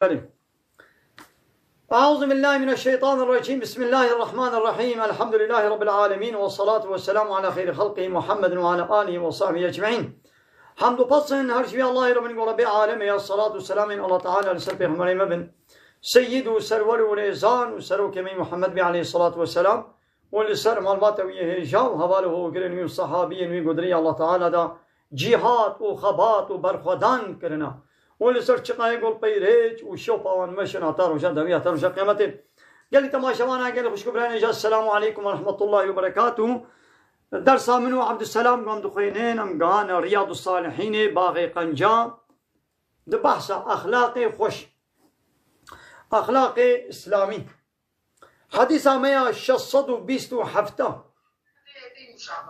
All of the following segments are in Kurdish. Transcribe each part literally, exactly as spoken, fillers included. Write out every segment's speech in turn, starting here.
Belê. أعوذ بالله من الشيطان الرجيم. بسم الله الرحمن الرحيم. الحمد لله رب العالمين. والصلاة والسلام على خير خلقه محمد وعلى آله وصحبه أجمعين. Hamd û pesn her ji vê Allahê re bin, Rebê alemê ya, salat û selamên Allah Teala li ser pêxemberê me bin, seyyid û serwer û rêzan û serokê me Muhammed bê aleyhissalatu vesselam û li ser malbata wî yê hêja û heval û hogirên wî û sahabiyên wî ku di rêya Allah Teala da cîhat û xebat û berxwedan kirina û li ser çiqayê gol peyrêç û şopa wan meşin heta roja dawî, heta roja qiyametê. Gelî temaşevana, gelî xwişk û birayên hêja, Selamu aleykum ve rahmetullahi ve berekatuhu. Dersa min û Abdüselam ku em dixwînin, em gihane Riyadu Salihînê, Baxê Qenca, di behsa exlaqê xweş, exlaqê îslamî. Hedîsa me ya şeş sed û bîst û heft.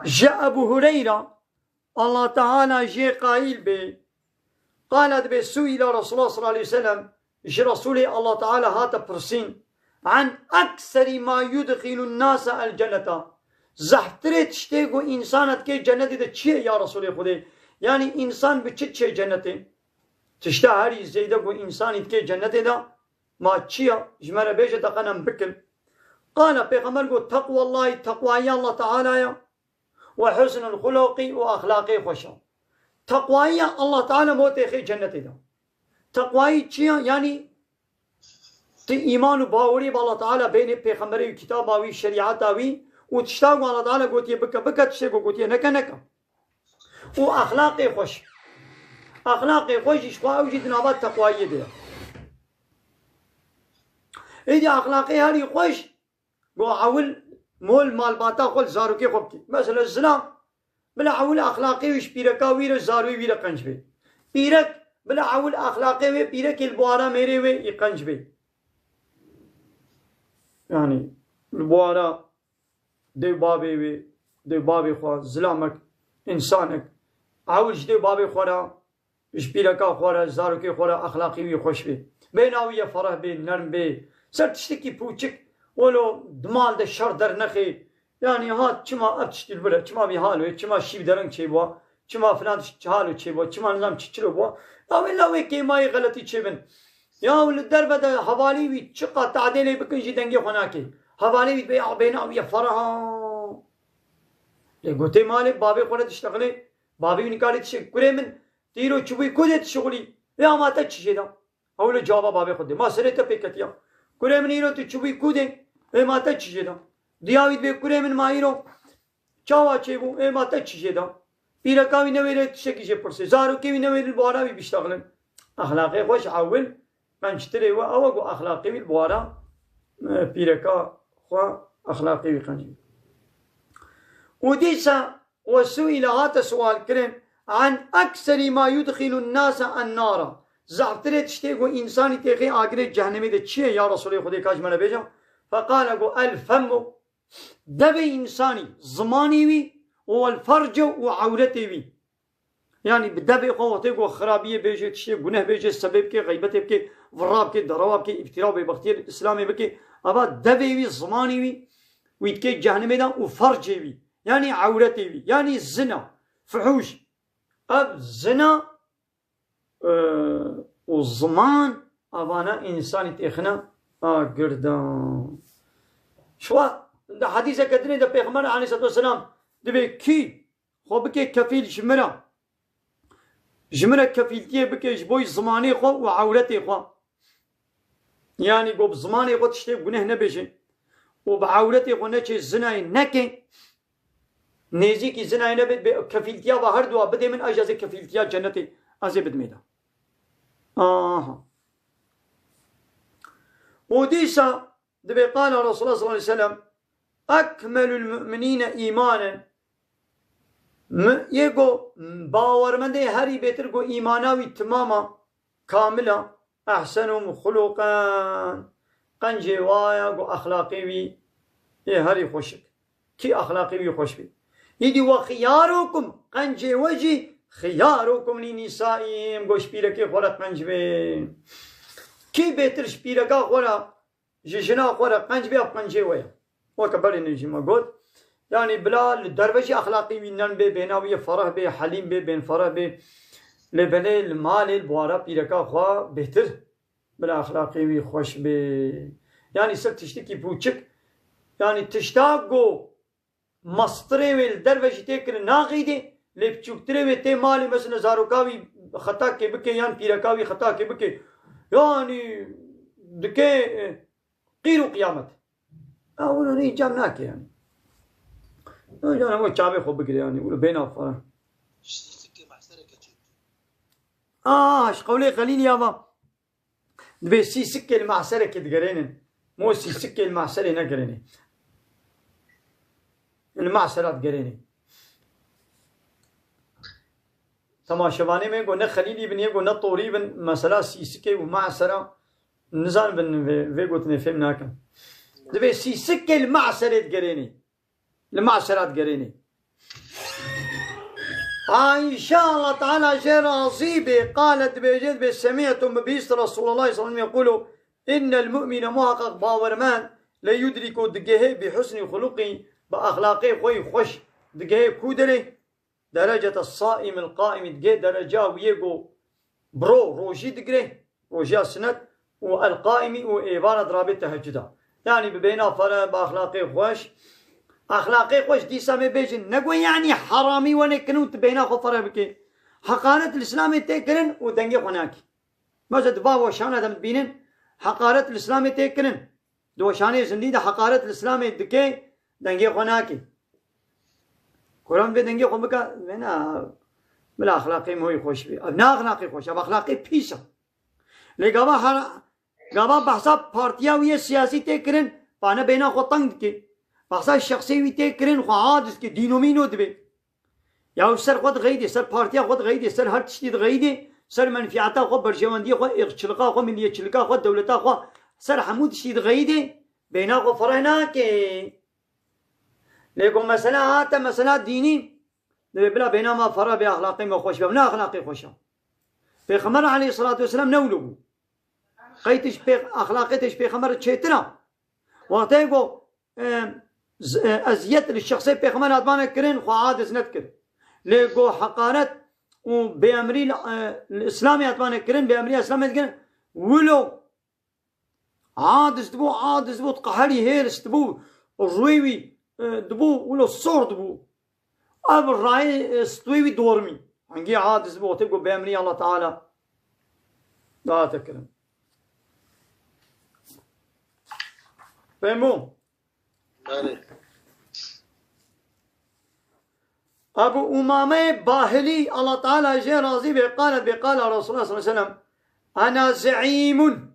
Ji Ebu Hureyra, Allah Teala jê qayîl bê, qala, dibê, suîla Resulullah sallallahu aleyhi ve sellem, ji Resulê Allah Teala hate pirsîn, an ekseri ma yudxilun nasa el cenneta. Zehftirê tiştê ku însan dikê cennetê de çi ye ya Resulê Xwedê? Yanî însan bi çi diçe cennetê? Tişta herî zêde ku însanî dikê cennetê de, ma çi ya? Ji me re bêje, te qenem bikin. Qala, Pêxember got, teqwallahî, teqwayî Allah Teala ya, we husnul xuluqî û exlaqê xweş a. Teqwayî ya Allah Teala bo têxê cennetê de. Teqwayî çi ya? Yanî tu îman û bawerî bi Allah Teala bênê, pêxemberê wî, kitaba wî, şerîeta wî û tişta ku Allah Teala gotiye bike, bike, tiştê ku gotiye neke, neke. Û exlaqê xweş. Exlaqê xweş jî ji xwe ew jî di nava teqwayiyê de ye. Êdî exlaqê herî xweş, go ewil mol malbata xwe li zarokê xwe bikî. Mesela zina, bila ewil exlaqê wî ji pîreka wî re, zarokê wî re qenc bê. Pîrek, bila ewil exlaqê wê pîrekê li buwara mêrê wê î qenc bê. Yanî li buwara dê û bavê wê, dê û bavê xwe, zilamek, însanek, ewil ji dê û bavê xwe re, ji pîreka xwe re, zarokê xwe re exlaqî wî xweş bê. Bêhna wî ye fereh bê, nerm bê. Ser tiştekî pûçik, welo di mal de şer dernexê. Yanî ha çima ev tiştî li vir e, çima vî halo ye, çima şîv dereng çêbûwa, çima filan tişt halo çêbûwa, çima nizam çi çilo bûwa. Ya wê la wê kêmayê xeletî çêbin. Ya li derve de hevalî wî çiqa tadê lê bikin jî dengê xwe nake. Hevalê wî dibê ya bêhna wî ye fereh a. Lê gotê malê bavê xwe re diştexilê, bavê wî nikarê dişê, kurê min, tu îro çûbûyî ku dê dişixulî? Ê, ama te çi jê da? Ew li cava bavê xwe dê. Ma serê te pê ketiya. Kurê min, îro tu çûbûyî ku dê? Ê, ma te çi jê da? Diya wî dibê, kurê min, ma îro çawa çêbû? Ê, ma te çi jê da? Pîreka wî newêrê tiştekî jê pirsê. Zarokê wî newêrê li buwara wî biştexilin. Exlaqê xweş ewil qençtirê we ew e ku exlaqê wî li buwara, e, pîreka xwe, exlaqê wî qenc bî. Û dîsa we suîle, hate siwalkirin, an ekseri ma yudxilun nasa en nara. Zehftirê tiştê ku însanî têxê agirê cehennemê de çi ye ya Resulê Xwedê, ka ji me re bêje? Feqale, got, el femu, devê însanî, zimanê wî, û el ferce, û ewretê wî. Yanî bi devê xwe wextê ku xirabiyê bêje, tiştê guneh bêje, sebê bike, xeybetê bike, vira bike, derewa bike, îftira û bêbextiyê li Îslamê bike, ava devê wî, zimanê wî, wî dike cehennemê de û fercê wî, yanî ewretê wî, yanî zina, fuhûş. Ev zina, e, û ziman, avana însanî têxine a girdan. Şiwa di hedîseke dinê de Pêxember aleyhisselatu vesselam dibê kî xwe bike kefîl ji min re. Ji min re kefîltiyê bike ji bo zimanê xwe û ewretê xwe. Yanî ku bi zimanê xwe tiştê guneh nebêje û bi ewretê xwe neçê zinayê neke, nêzîkî zinayê nebe, bê kefîltiya ve her dua bidê min, ez jî ez ê kefîltiya cennetê ez ê bidimê de. Aha. Û dîsa dibê qala Resulullah sallallahu aleyhi ve sellem, ekmelul mu'minîne îmanen. Yê ku bawermendê herî bêtir ku îmana wî timam a, kamil a, ehsenuhum xuluqan. Qencê wa ya ku exlaqê wî yê herî xweşik. Kî exlaqê wî xweş bî. Îdî we xiyarukum, qencê we jî xiyarukum lî nîsaîm, ku ji pîrekê xwe re qenc bê. Kî bêtir ji pîreka xwe re, ji jina xwe re qenc bê, ev qencê we ye. Weke berê nê jî me got. Yanî bila li derve jî exlaqî wî nerm bê, bêhna wî fereh bê, helîm bê, bên fereh bê. Lê belê li malê, li buwara pîreka xwe bêhtir. bila exlaqê wî xweş bê. Yanî ser tiştikî pûçik, yanî tişta ku mastirê wê li derve jî tê kirin naxîdê, lê piçûktirê wê tê malê, mesela zaroka wî xetakê bike yan pîreka wî xetakê bike. Yanî dike, e, qîr û qiyamet. Ya wilo ne cem nake yani. Ya can o çavê xwe bigire yani. Wilo bêna falan. Aa, ji qewlê Xelîlî ya va. Dibê sî sikê li mahserekê digerênin. Mo sî sikê li mahserê negerênê. Li mahsera digerênê. Temaşevanê me go ne Xelîlî bin, yê go ne Torî bin, mesela sî sikê û mahsera nizan bin vê, vê gotinê fêm nakin. Dibê sî sikê li mahserê digerênê. Li mahsera digerênê. Ayşe, Allah Teala jê razî bê, qalet, dibêje, dibê, semî'tu, min bihîst Resûlallah sallallahu aleyhi ve sellem yekûlu, innel mu'mine, muhaqqaq bawermend, le yudriku, digehê, bi husnî xuluqî, bi exlaqê xwe yî xweş, digehê ku derê, derecete saîmil qaîmî, digehê dereca wî yê ku bi ro rojî digire, rojiya sinet, û el qaîmî û êvara dirabê tehecuda. Yanî bi bêhna fere, bi exlaqê xweş. Exlaqê xweş dîsa me bêjin, ne ku yanî heramî wenê kin û tu bêhna xwe fere bike. Heqaret li Îslamê tê kirin û dengê xwe nakî. Mesela di va weşana de min dibînin, heqaret li Îslamê tê kirin. Di weşanê zindî de heqaret li Îslamê dike, dengê xwe nakî. Kuran vê dengê xwe bika, vêna, bila exlaqê me wî xweş bê. Ev ne exlaqê xweş, ev exlaqê pîs e. Lê gava hera-, gava behsa partiya wî yê siyasî tê kirin, va ne bêhna xwe teng dike. Behsa şexsê wî tê kirin, xwe aciz dike, dînomîno dibe. Ya ser xwe dixeyidê, ser partiya xwe dixeyidê, ser her tiştî dixeyidê, ser menfîeta xwe, berjewendiyê xwe, êrçilika xwe, miliyetçilika xwe, dewleta xwe, ser hemû tiştî dixeyidê, bêhna xwe fereh nake. Lê ku mesela hate, mesela dînî, dibê bila bêhna me fereh bê, exlaqê me xweş be. Ne exlaqê xweş e. Pêxember aleyhisselatu vesselam ne wilo bû. Qey tu ji pêx-, exlaqê te ji pêxember çêtir e. Wextê ku, e, z-, e, eziyet li şexsê pêxember hatmane kirin, xwe aciz nedikir. Lê ku heqaret û bêemrî li, e, li Îslamê hatmane kirin, bêemriya Îslamê dikirin, wilo Aciz dibû, aciz dibû, diqeherî, hêrs dibû, rûyê wî, e, dibû, wilo sor dibû. Ev rayê, e, stûyê wî dormî. Hingî aciz dibû, wextê ku bi emrî Allah Teala date kirin. Fehmo? Belê. Ebu Umame Bahilî, Allah Teala jê razî be, qalet be, qala Resulullah sallallahu aleyhi ve sellem, "Ana zeîmun."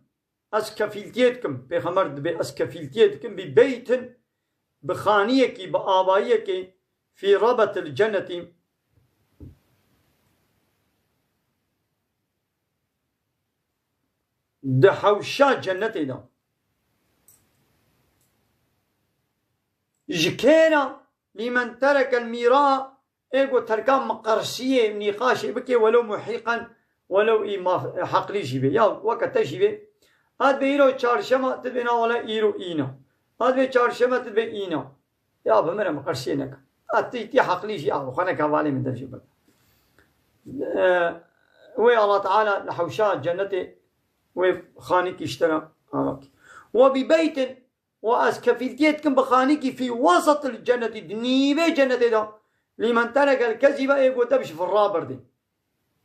Ez kefîltiyê dikim. Pêxember dibê, "Ez kefîltiyê dikim bi beytin, bi xaniyekî, bi avayiyekî, fî rebetil cennetî." Di hewşa cennetê de. Ji kê re? Lîmen terekel mîra, ê ku terka miqersiyê, nîqaşê bike, welew muhîqen, welew î maf-, heqlî jî be. Ya weke te jî be. Ad be îro çarşema, tu dibê na wele îro îna. Ad be çarşema, tu dibê îna. Ya bi min re miqersiyê neke. Ad tî, tî heqlî jî, ya xwe neke, valê min dev jî bike. Ee, wê Allah Teala li hewşa cennetê wê xanîkî ji te re avakî. Ve bi beytin, û ez kefîltiyê dikim bi xanîkî fî wesetil cennetî, di nîvê cennetê de, lîmen terekel kezîbe, ê ku dev ji virra berdê.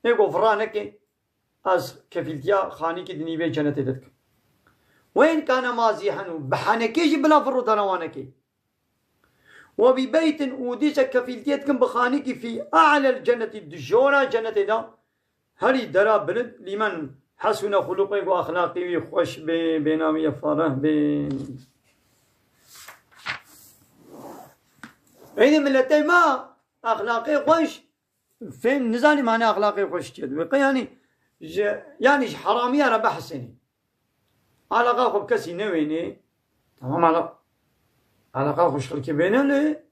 Ê ku virra neke, ez kefîltiya xanîkî di nîvê cennetê de dikim. Ve in kane mazîhen û bi henekê jî bila vir û dana wa neke. Ve bi beytin, û dîse kefîltiyê dikim bi xanîkî fî a'lel cennetî, di jora cennetê de, herî dera bilind, lîmen hesûne xulûqê ku exlaqê wî xweş bê, bêna wî ye fareh bê. Eynî miletê me exlaqê xweş, fêm nizanî mane exlaqê xweş çi ye. Wê qey yanî ji, yanî ji heramiya re behsênî. Alaqa xwe bi kesî newênê. Tamam, ala-, alaqa xwe ji xelkê bêne lê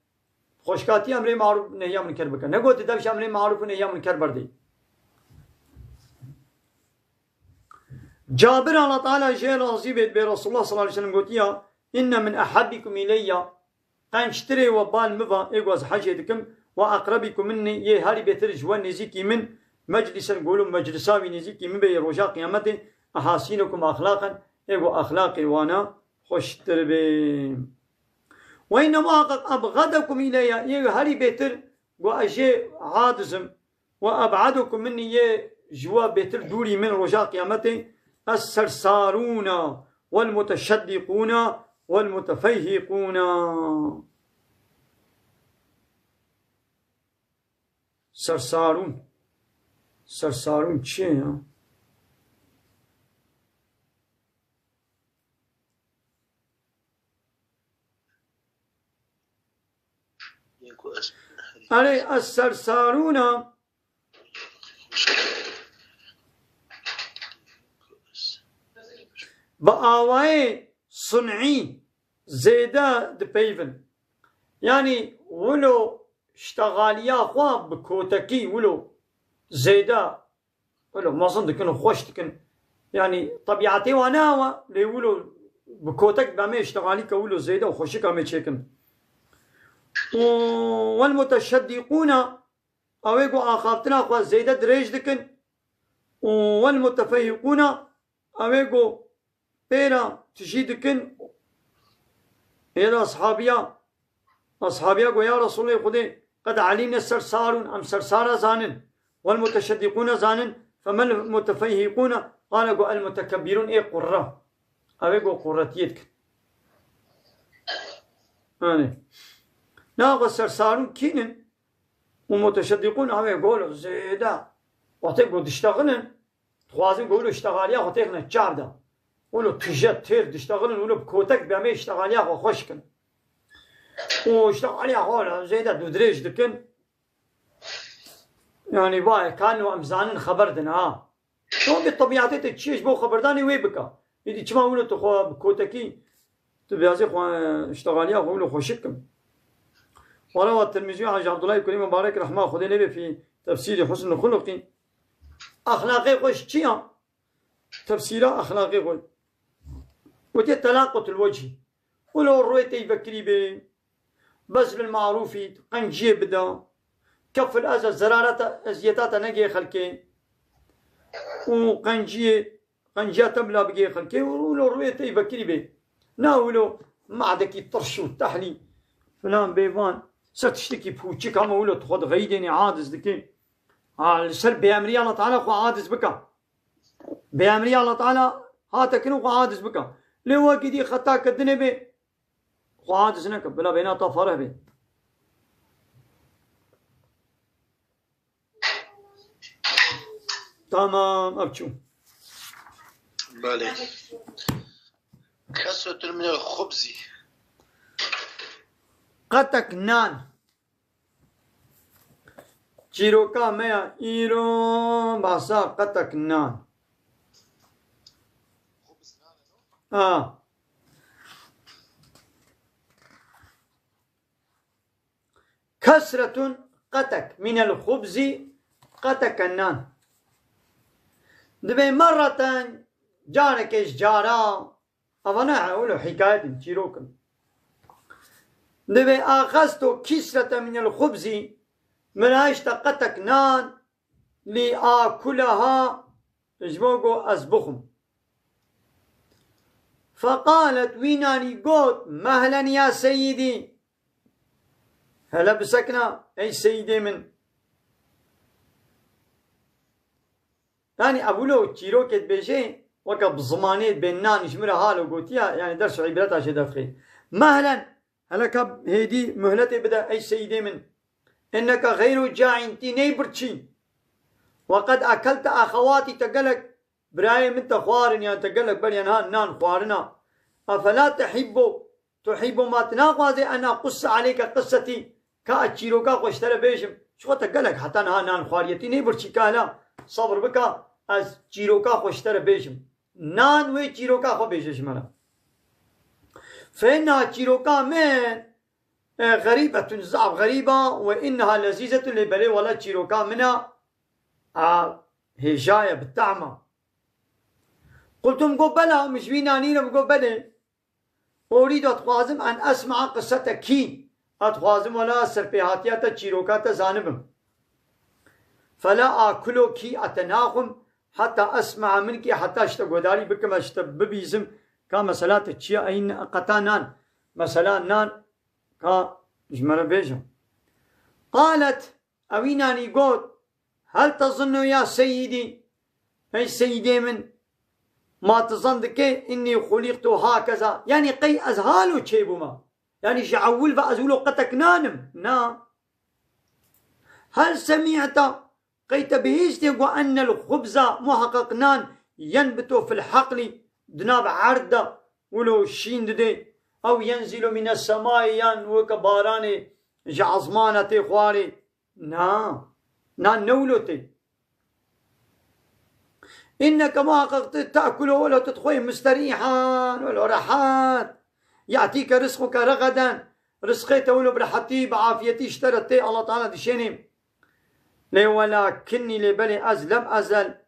xweşkatî emrê marûf nehya munker bike. Negotî dev ji emrê marûf û nehya munker berdê. Cabir, Allah Teala jê razî bê, dibê Resulullah sallallahu aleyhi ve sellem gotiya, "İnne min ahabbikum ileyya." Qençtirê we bal mi va, ê ku ez hecê dikim, "ve aqrebikum minni", yê herî bêtir ji we nêzîkî min, meclisen, golo meclisa wî nêzîkî min bê yê roja qiyametê, أحاسنكم أخلاقا, ê ku exlaqê wana xweştir be. وإن محقق أبغضكم إلي, ê herî bêtir ku ez jê aciz im, وأبعدكم مني, yê ji we bêtir dûrî min roja qiyametê, السرسارون والمتشدقون والمتفيهقون. Sersarûn. Sersarûn çi ye ya? Erê, ez sersarûna bi awayê sun'î zêde dipeyvin. Yanî wilo ştexaliya xwe bi kotekî wilo zêde, wilo mezin dikin û xweş dikin. Yanî tebîetê wan ne ew e, lê wilo bi kotek be me ştexalî ke wilo zêde û xweşik em ê çêkin. Û والمتشدقون, ew ê ku axaftina xwe zêde dirêj dikin. Û والمتفيهقون, ew ê ku pêra tijî dikin. Ê de ashabiya, ashabiya got, ya Resulê Xwedê, قد علمنا السرسارون, em sersara zanin, والمتشدقون zanin, فما المتفيهقون؟ قال, got, المتكبرون, ê qurre. Ew ê got qurretiyê dikin. Yanî, na got sersarûn kînin û muteşedîqûn, ew ê got zêde. Wextê got diştexilin, dixwazin ku wilo ştexaliya xwe têxine çar de. Wilo tije têr diştexilin, wilo bi kotek bi em ê ştexaliya xwe xweş kin. Û ştexaliya xwe wilo zêde dûdirêj dikin. Yanî vay, kan em zanin xeber din ha. Çonke tebîetê te çi ye ji bo xeberdanê wê bike. Îdî çima wilo tu xwe bi kotekî, tu biyazê xwe, ştexaliya xwe wilo xweşik kim. وروى الترمذي عن عبد الله بن مبارك رحمه خدي لبي في تفسير حسن الخلق. Exlaqê xweş çi ya? Tefsîra exlaqê xwe. Gotiye تلاقة الوجه. Wilo rûyê tey vekirî bê. بذل المعروف, qenciyê bide. كف الأذى, zerarata, eziyeta te negê xelkê. Û qenciyê, qenciya te bila bigê xelkê û wilo rûyê tey vekirî bê. Na wilo madekî tirş û tehlî filan bê van. Ser tiştekî pûçik ama wilo tu xwe dixeyîdênê aciz dikê. Ha, li ser bêemriya Allah Teala xwe aciz bike. Bêemriya Allah Teala hate kirin xwe aciz bike. Lê wekî dî xeta ke dinê bê, xwe aciz neke, bila bêhna te fereh bê. Tamam, ev çû. Belê. كسرة من الخبز. Qetek nan. Çîroka me ya îro behsa qetek nan. Ha. Kesretun qetek minel xubzî qeteke nan. Dibê merreten carekê ji cara. Ava ne, wilo hikayet in, çîrok in. Dibê axesto kisrete minel xubzî, min hişte qetek nan, li akulaha, ji bo go ez bixwim. Feqalet, wî nanî got, mehlen ya seyîdî. Hele bisekna, ey seyîdê min. Yanî ev wilo çîrokê dibêje, weke bi zimanê bê nan ji min re halo gotiya, yanî ders û îbreta jê derdixê. Mehlen, hele ka hêdî muhletê bide, ey seyîdê min. Inneke xeyru caîn, tî ney birçî. Ve qed ekelte exewatî, te gelek birayê min te xwarin, yan te gelek beriya niha nan xwarina. Efela tuhîbbu, tuhîbbu ma, tu naxwazê en aqusse aleyke qissetî, ka ez çîroka xwe ji te re bêjim. Ji xwe te gelek heta niha nan xwariye, tî ney birçî, ka hela sebir bika, ez çîroka xwe ji te re bêjim. Nan wê çîroka xwe bêje ji me re. Fe inneha, çîroka min, e, xerîbetun, zaf xerîba, ve inneha lezîzetun, lê belê wele çîroka min a, a, hêja ye, bi tehm a. Qultu, min got, bela, min ji wî nanî re, min got, belê. Orîd, ez dixwazim, en esma'a qisseteki, ez dixwazim wela serpêhatiya te, çîroka te zanibim. Fela akulu ki, ez te naxwim, heta esme'a minkî, heta ji te guhdarî bikime, ji te bibîzim, ka mesela te çi ye, eyn qeta nan, mesela nan, ka ji me re bêje. Qalet, ewî nanî got, hel tezunnu ya seyîdî, ey seyîdê min, ma tu zan dike, innî xuliqtu hakeza, yanî qey ez halo çêbûma, yanî ji ewil ve ez wilo qetek nan im, na. Hel semî'ta, qey te bihîstê ku ennel xubza, muheqeq nan, yenbitu fil heqlî, di nav erd de wilo şîn didê, ew yenzilu mîne semayê, yan weke baranê ji ezmana tê xwarê. Na, nan ne wilo tê. Înneke muheqeq tu te'kulu welo tu dixweyî musterîhan, welo rehet. Ya'tîke rizquke regaden, rizqê te wilo bi rehetî, bi afiyetî ji te re tê, Allah Teala dişênê. Lê welakinnî, lê belê ez lem ezel,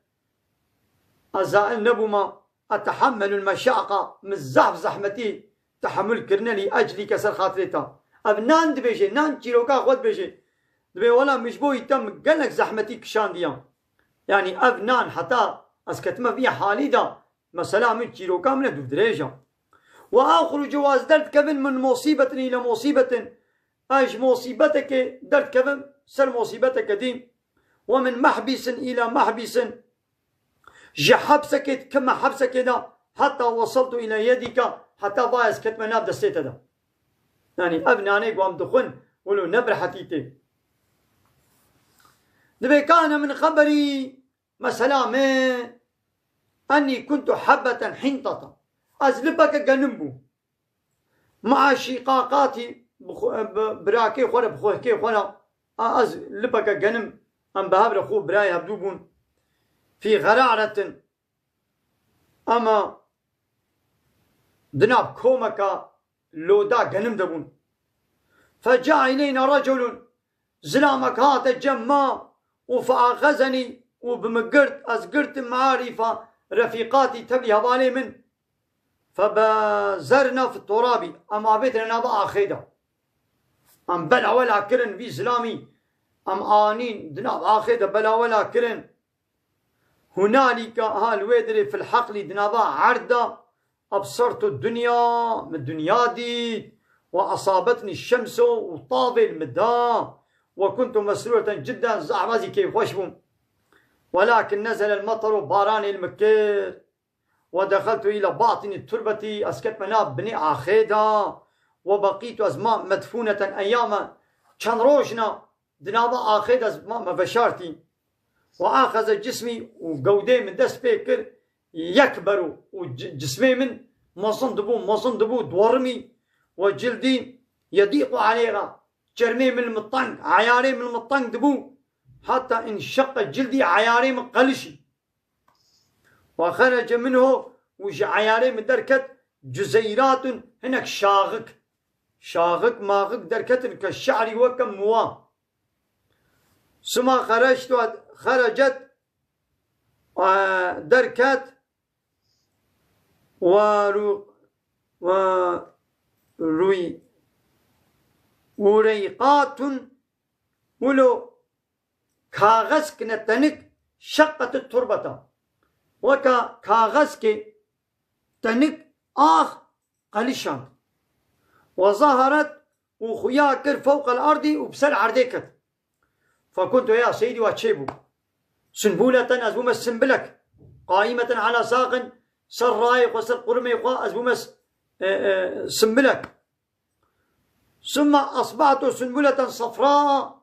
ez zail nebûma, etehemmelul meşaqa, min zaf zehmetî tehemul kirine lî eclîke ser xatirê te. Ev nan dibêje, nan çîroka xwe dibêje. Dibê wela min ji bo te min gelek zehmetî kişandiya. Yanî ev nan heta ez ketime vî halî de, mesela min çîroka min e dûvdirêj e. Ve axrucu, ez derdikevin min mosîbetin île mosîbetin. Ez ji mosîbetekê derdikevim ser mosîbeteke dî. Ve min mehbîsin île mehbîsin. Ji hepsekê dikevime hepsekê de, heta weseltu île yedîka, heta va ez ketime nav destê te de. Yanî ev nanê ku em dixwin, wilo ne bi rehetî tê. Dibê kane min xeberî, mesela min, ennî kuntu hebbeten hîntata. Ez lipeke genim bû. Maa şîqaqatî, bi xwe, bi birakê xwe re, bi xwehkê xwe re, a, ez lipeke genim, em bi hev re xwe birayê hevdû bûn. Fî xeraretin, ema di nav komeka loda genim de bûn. Feca îleyna reculun, zilamek hate cem me û feaxezenî û bi min girt, ez girtim, marîfa refîqatî, tevlî hevalê min. Febezerna fi turabî, em avêtine nava axê de. Em belawela kirin vî zilamî, em anîn di nav axê de belawela kirin. Hunalîke, ha li wê dirê, fil heqlî, di nava erd de, ebsertu dunya, min dinya dît, ve esabetnî şemso, û tavê li min da, ve kuntu mesrûreten cidden, zaf ez jî kêfxweş bûm. Welakin nezelel meteru, baranê li min kir. Ve dexeltu île batînî turbetî, ez ketime nav binê axê de. Ve beqîtu, ez ma medfûneten eyyame, çend rojna di nava axê de ez ma me veşartî. Ve axeze cismî, û gewdê min dest pê kir yekberu, û ci-, cismê min mezin dibû, mezin dibû, diwerimî. Ve cildî yedîqu aleyha, çermê min li min teng, eyarê min li min teng dibû. Heta înşeqe cildî, eyarê min qelişî. Ve xerece minhu, û ji eyarê min derket, cuzeyratun, hinek şaxik. Şaxik maxik derketin ke şe'rî, weke miwa. Suma xerectu, xerecet, e, derket, ve ru-, ve rûy-, rûreyqatun, wilo kaxezkine tenik, şeqqet turbeta. Weka kaxezkê tenik ax qelişand. Ve zaharet, û xuya kir, fewqel erdî, û bi ser erdê ket. Fekuntu ya seydî, wa çêbû. Sunbuleten, ez bûme simbilek. Qaîmeten ala saqin, ser rayê xwe, ser qurumê xwe, ez bûme s-, e, e, simbilek. Summa asbahtu sunbuleten safra,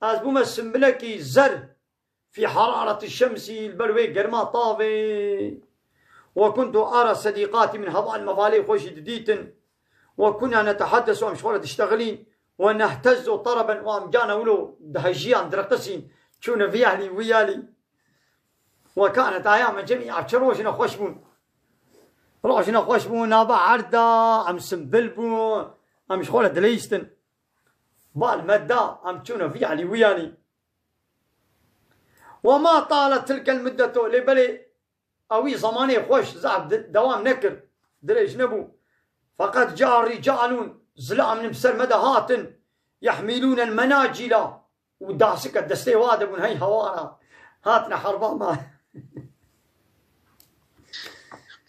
ez bûme simbilekî zer. Fî harareti şemsî, li ber wê germa tavê. Ve kuntu ara sedîqatî min, heval mevalê xwe jî didîtin. Ve kunna neteheddesu, em ji xwe re diştexilîn. Ve nehtezzu tereben, û em cana wilo dihejiyan, direqisîn. Çûne vî alî, wî alî. Ve kanet ayame cemîa, çi rojine xweş bûn. Rojine xweş bûn, nava erda, em simbil bûn, em ji xwe re dileyistin. Bal me da, em çûne vî alî, wî alî. Ve ma talet tilkel muddetu, lê belê ewî zemanê xweş zaf di-, dewam nekir, dirêj nebû. Feqet ca ricalun, zilam min bi ser me de hatin, yehmilûnel menacîla, û dasike destê wa de bûn, hey hewara, hatine herba me.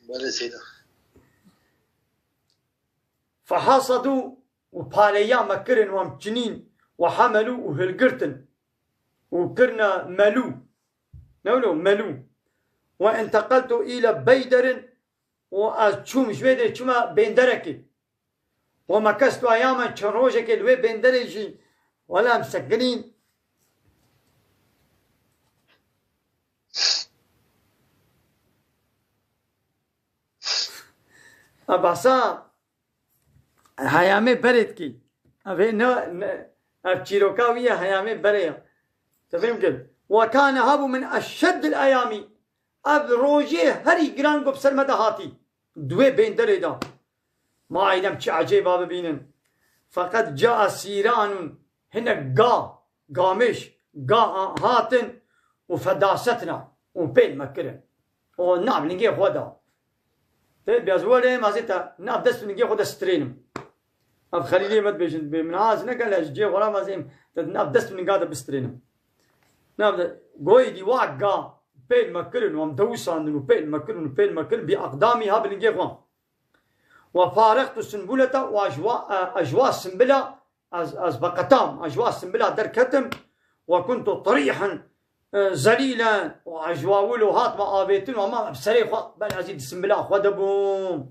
Belê Seyda. Fehasedû û paleya me kirin, û em çinîn, û hemelû û hilgirtin, û kirine melû. Ne wilo, melû. Ve inteqeltu île beyderin, û ez çûm ji wê derê çûme bênderekê. Ve mekestu eyamen, çend rojekê li wê bênderê jî, wela em sekinîn. A behsa heyamê berê dikî. Ev ê ne, ne, ev çîroka wî ye, heyamê berê ye. Tu fêm kir. Ve kane hebû min eşeddil eyamî. Ev rojê herî giran ku bi ser me de hatî. Di wê bênderê de. Ma eylem çi ecêba bibînin. Feqet caa sîranun, hinek ga, gamêş, ga a-, hatin û fedasetna, û pêl me kirin. O nav lingê xwe da. Tê biraz were mazê te nav dest û lingê xwe de strênim. Ev Xelîlê me dibêjin, dibê min az neke, lê ji cihê xwe re mazê em te nav dest û linga de bistrênim. Nav de goyê dî wa ga pêl me kirin û em dewisandin û pêl me kirin û pêl me kirin, bi aqdamî ha bi lingê xwe. Ve farextu sunbulete, û ez ji wa, e, ez ji wa simbila, ez, ez veqetam, ez ji wa simbila derketim. Ve kuntu tirîhen, e, zelîlen, û ez ji wa wilo hatime avêtin, û ama bi serê xwe, ben ez ê di simbila xwe de bûm.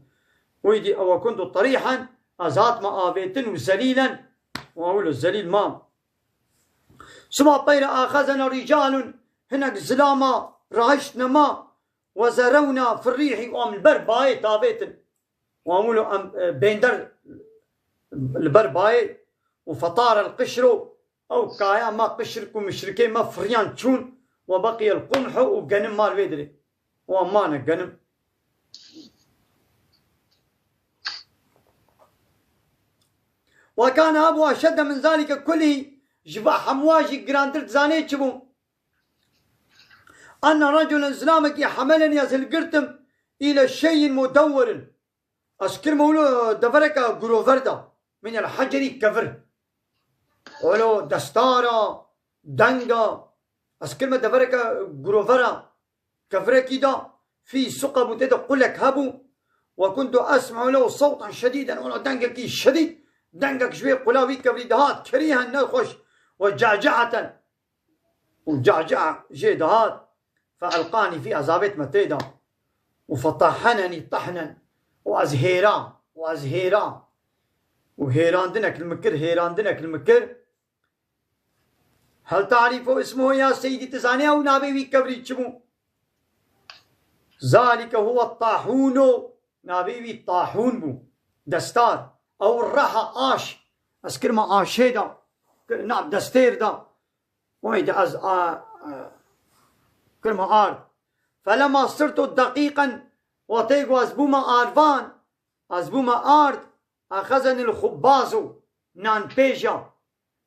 Wî dî, ve kuntu tirîhen, ez hatime avêtin û zelîlen, û wilo zelîl mam. Suma peyre axezena rîcalun, hinek zilama rahiştine ma, ve zerewna fir rîhî, û em li ber bayê tavêtin. Û em wilo em, e, bênder li ber bayê û fetarel qişro, ew kaya me qişr ku muşrikê me firiyan çûn, ve beqiyel qumhu, û genim ma li wê dirê. Û em mane genim. Ve kane hebû eşedde min zalike kulî, ji va hemûa jî girantir dizanê çi bû? Enne reculen, zilamekî, hemeleni, ez hilgirtim, île şeyin mudewwerin. Ez kirme wilo devereke gurover da. Min el heceri, kevir. Wilo destara, denga. Ez kirme devereke gurovera, kevirekî da. Fî suqebû, tê de qulek hebû. Ve kuntu esme'u lehu sewtan şedîden. Wilo dengekî şedîd. Dengek ji wê qula wî kevirî dihat. Kerîhen, nexweş. Ve ca'ca'eten. Û ca'ca jê dihat, fe elqanî fî, ez avêtime tê de. Û fe tahhenenî tahnen, û ez hêram, û ez hêram. Û hêrandinek li min kir, hêrandinek li min kir. Hel ta'rifu ismuhu ya seyyidî, tu zanî ew navê wî kevirî çi bû? Zalike huwe tahûno, navê wî tahûn bû. Destar. Ew reha aş. Ez kirme aşê de. Kir-, nav destêr de. Wayde ez a, a, kirme ard. Felema sirtu deqîqen, wextê ku ez bûme arvan, ez bûme ard, axezenil xubbazu, nanpêja,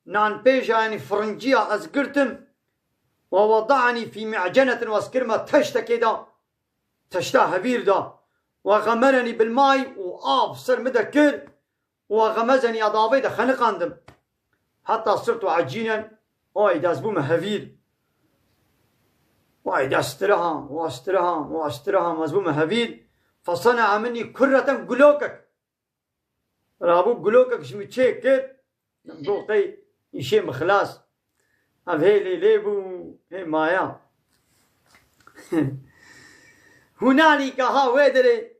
nanpêja, yanî firinciya ez girtim, ve wedaenî fî mi'cenetin, ez kirme teştekê de, teşta hevîr de, ve xemerenî bil may, û av ser min de kir, û xemezenî ya davê de xeniqandim. Heta sirtu ecînen, o ey de ez bûme hevîr. O ey de ez tiriham, û ez tiriham, û ez tiriham, ez bûme hevîr. Fesene'a minî kurreten, gulokek. Rabû gulokek ji min çêkir. Got qey îşê min xilas. Ev hê lê lê bû, hê maya. Hunalîke, ha wê derê,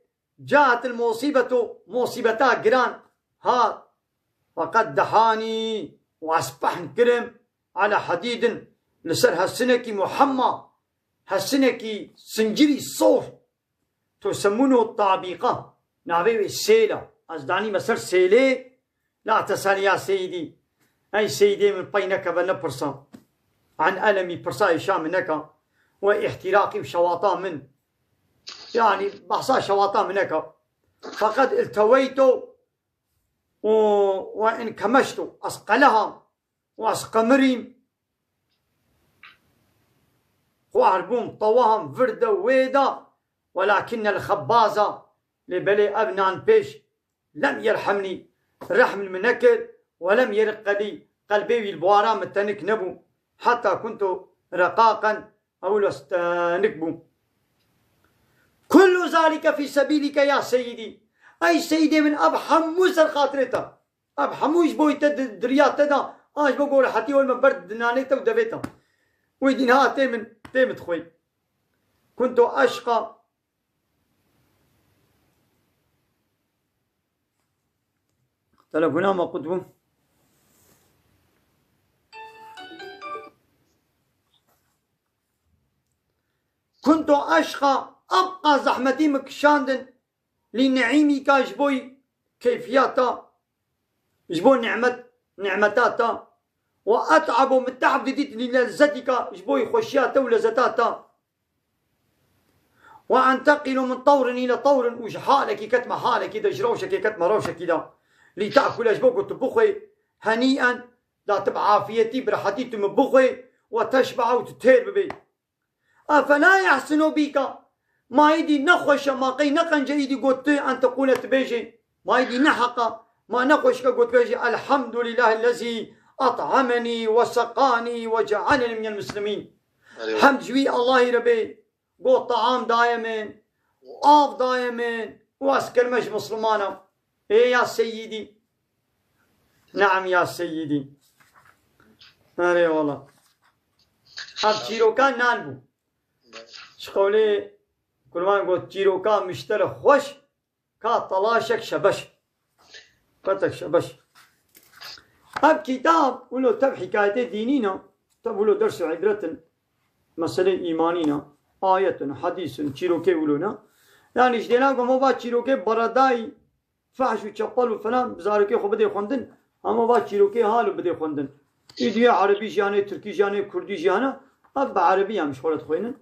caetil musîbetu, musîbeta giran hat. Feqet dehanî, û ez pehn kirim, ala hedîdin, li ser hesinekî muhemma, hesinekî sincirî sof. Tusemmunuhu tabîqa, navê wê sêl e. Ez danîme ser sêlê, la tesel ya seydî. Ey seydê min, pey nekeve, nepirsa. An elemî, pirsa êşa min neka. Ve îhtîraqî, û şewata min. Yanî behsa şewata min neka. Feqet ilteweytu û, ve inkemeştu. Ez qeleham. Û ez qemirîm. Xwar bûm, tewaham vir de wê de. Welakinnel xebbaza, lê belê ev nanpêş, lem yerhemnî, rehm li min nekir, we lem yeriqqe lî, qelbê wî li bawara min tenik nebû, heta kuntu reqaqen, ew li ez tenik bûm. Kullu zalike fî sebîlike ya seyîdî. Ey seyîdê min, ev hemû ser xatirê te. Ev hemû ji bo te di-, di riya te de, an ji bo ku rehetî were me ber dinanê te û devê te. Wî dîn ha tê min, tê min dixwê. Kuntu eşqa. Telefona me qut bû. Kuntu eşqa, ebqa zehmetî min kişandin, lî neîmîka ji bo keyfiya te, ji bo nimet, nimeta te, we et'abu min tehb didît lî lezzetîka ji bo xweşiya te û lezzeta te. Ve enteqilu min tewrin île tewrin û ji halekî ketme halekî de, ji rewşekê ketme rewşekî de. Lî te'kule ji bo ku tu bixwê henî'en, da tu bi afiyetî, bi rehetî tu min bixwê, ve teşbe'a û tu têr bibê. Efela yehsinu bîka. Ma êdî ne xweş e, ma qey ne qenc e êdî got tu en teqûle tu bêjê. Ma êdî ne heq e, ma ne xweşik e got bêjê, Elhamdulîlahillezî et'emenî ve seqanî ve cealeni minel muslimîn. Erê. Hemd ji wî Allahî re bê, got taam daye min, û av daye min, û ez kirime ji Mislimanan. Ê ya seyîdî. Neam ya seyîdî. Erê wala. Ev çîroka nan bû. Ji qewlê kurman got, çîroka miştere xweş, ka telaşek şebeş. Petek şebeş. Ev kitab, wilo tev hikayetê dînî ne, tev wilo ders û îbret in, meseleyên îmanî ne, ayet in, hedîs in, çîrokê wilo ne. Yanî ji dêna ku me va çîrokê beredayî, fehş û çepel û filan, bi zarokê xwe bidê xwendin, hema va çîrokê halo bidê xwendin. Îdî ya erebî jî hene, tirkî jî hene, kurdî jî hene, ev bi erebî em ji xwe re dixwînin.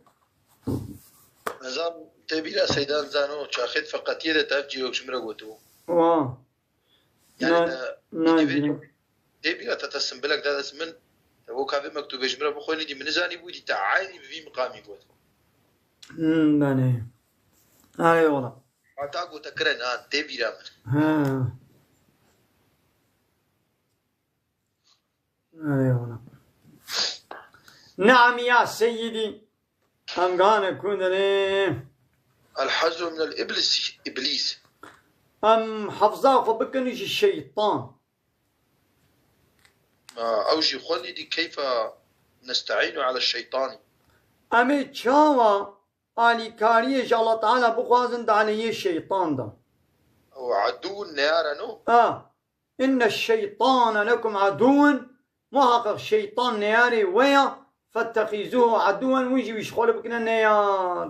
Nizam tê bîra Seydan Zano, çaxê di feqetiyê de te ev çîrok ji min re gotibû. Wa. Yani Na-, te, na, tê bîra, tê bîra te, te simbilek da dest min, te weka vê mektûbê ji min re bixwînî, dî min nizanîbû, dî te eynî bi vî miqamî got. Hmm, belê. Erê wala. Heta ku te kire nan, tê bîra min. Ha. Erê wala. Neam ya seyîdî. Em gane ku dinê. El hazru minel iblis, iblis. Em hefza xwe bikin ji şeytan. Ma, ew jî xwendî dî keyfe nesteînu ala şeytanî. Em ê çawa alîkariyê ji Allah Teala bixwazin di aleyê şeytan de? Ew edûn neyare no? A. Inne şeytane lekum edûn. Muhaqqeq şeytan neyarê we ya. Fettexîzûhu edûen. Wî jî wî ji xwe re bikine neyar.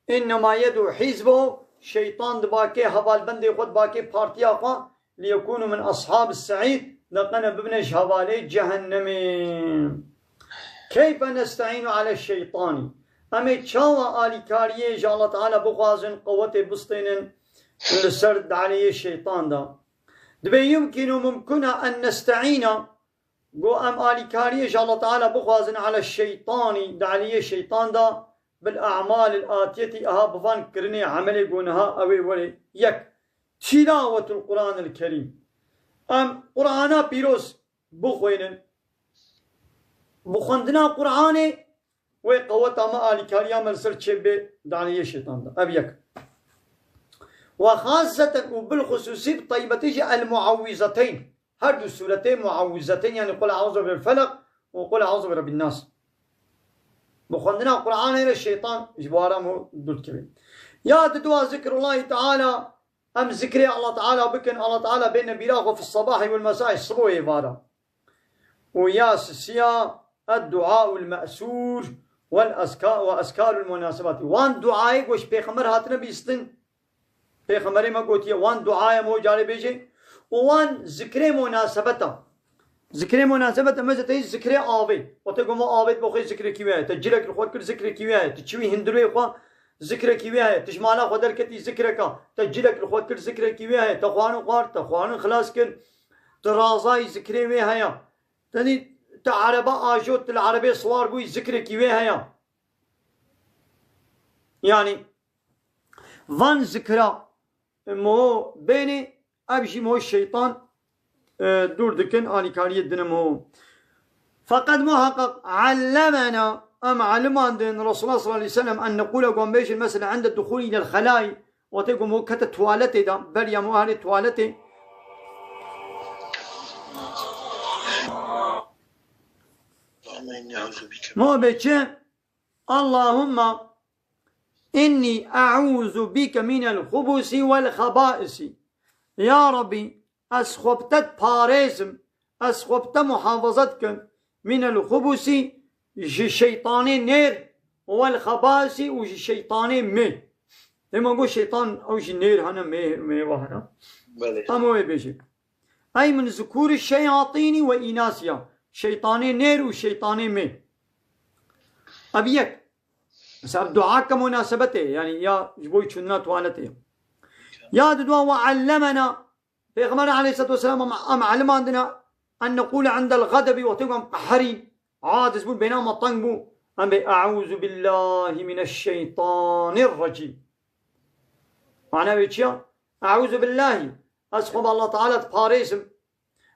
Înnema yed'û hîzbehu, şeytan dibakê hevalbendê xwe, dibakê partiya xwe, liyekûnû min ashabis se'îr, deqene bibine ji hevalê cehennemê. Keyfe nesta'înu ala şeytanî. Em ê çawa alîkariyê ji Allah Teala bixwazin, qewetê bistênin li ser daleyê şeytan de? Dibê yumkinu mumkuna en nesta'îna, Go em alîkariyê ji Allah Teala bixwazin ala şeytanî, di aliyê şeytan de, bil a'malil atiyetî, aha bi van kirinê emelê go niha ew ê werê. Yek, tilawetul Qur'anil Kerîm. Em Qur'ana pîroz bixwînin. Bi xwendina Qur'anê wê qeweta me, alîkariya me li ser çê bê di aliyê şeytan de. Ev yek. Ve xasseten û bilxusûsî bi taybetî jî el muawwizeteyn. Her du sûretê muawwizeteyn, yanî Qul e'ûzu bi Rabbil Felaq û Qul e'ûzu bi Rabbin Nas. Bi xwendina Qur'anê re şeytan ji bo ara me dûr dikeve. Ya di dua zikrullahî Teala, em zikrê Allah Teala bikin, Allah Teala bêne bîra xwe fi sebahî wel mesai, sibo êvara. Û ya sisiya, edduaul me'sûr wel eska-, ve eskarul munasebati. Wan duayê ku ji Pêxember hatine bîstin. Pêxemberê me gotiye, wan duaya me carê bêje û wan zikrê munasebeta. Zikrê munasebeta, mesela te zikrê avê. O te goma avê, bo xwe zikrekî wê heye. Te cilek li xwe kir, zikrekî wê heye. Te çiwî hundirê xwe, zikrekî wê heye. Te ji mala xwe derketî, zikreka. Te cilek li xwe kir, zikrekî wê heye. Te xwarin xwar, te xwarin xilas kir. Te razayî, zikrê wê heye. Tenî te ereba ajot, te li erebê siwar bûyî, zikrekî wê heye. Yanî, van zikra mo bênê, ev jî mo şeytan, e, dûr dikin, alîkariyê dine mo. Feqet muhaqqeq allemena, Em elimandin Resulullah sallallahu aleyhi ve sellem en nequle, ku em bêjin mesela inde duhul ile xelay, wextê ku mo kete tuwaletê de, beriya mo herê tuwaletê. Mo bê çi? Allahumma inni e'uzu bike minel xubusi vel xebaisi. Ya Rabbi, ez xwe bi te diparêzim, ez xwe bi te muhafaza dikim, minel xubusi, ji şeytanê nêr, wel xebaisi û ji şeytanê mê. Dema got şeytan, ew jî nêr hene, mê, mê wa hene. Belê. Em wê bêjin. Ey min zukûri şeyatînî ve înasiya. Şeytanê nêr û şeytanê mê. Ev yek. Mesela dua ke munasebetê, yani ya ji bo çûnina tuwaletê. Ya didwa ve allemena. Pêxember aleyhissalatu vesselam em, em elimandina en neqûle indel ğedebi, wextê ku em qeherî, aciz bû, bêna me teng bû, em bê eûzu billahî mineşşeytanirrecîm. Mana wê çi ya? Eûzu billahî. Ez xwe bi Allah Teala diparêzim.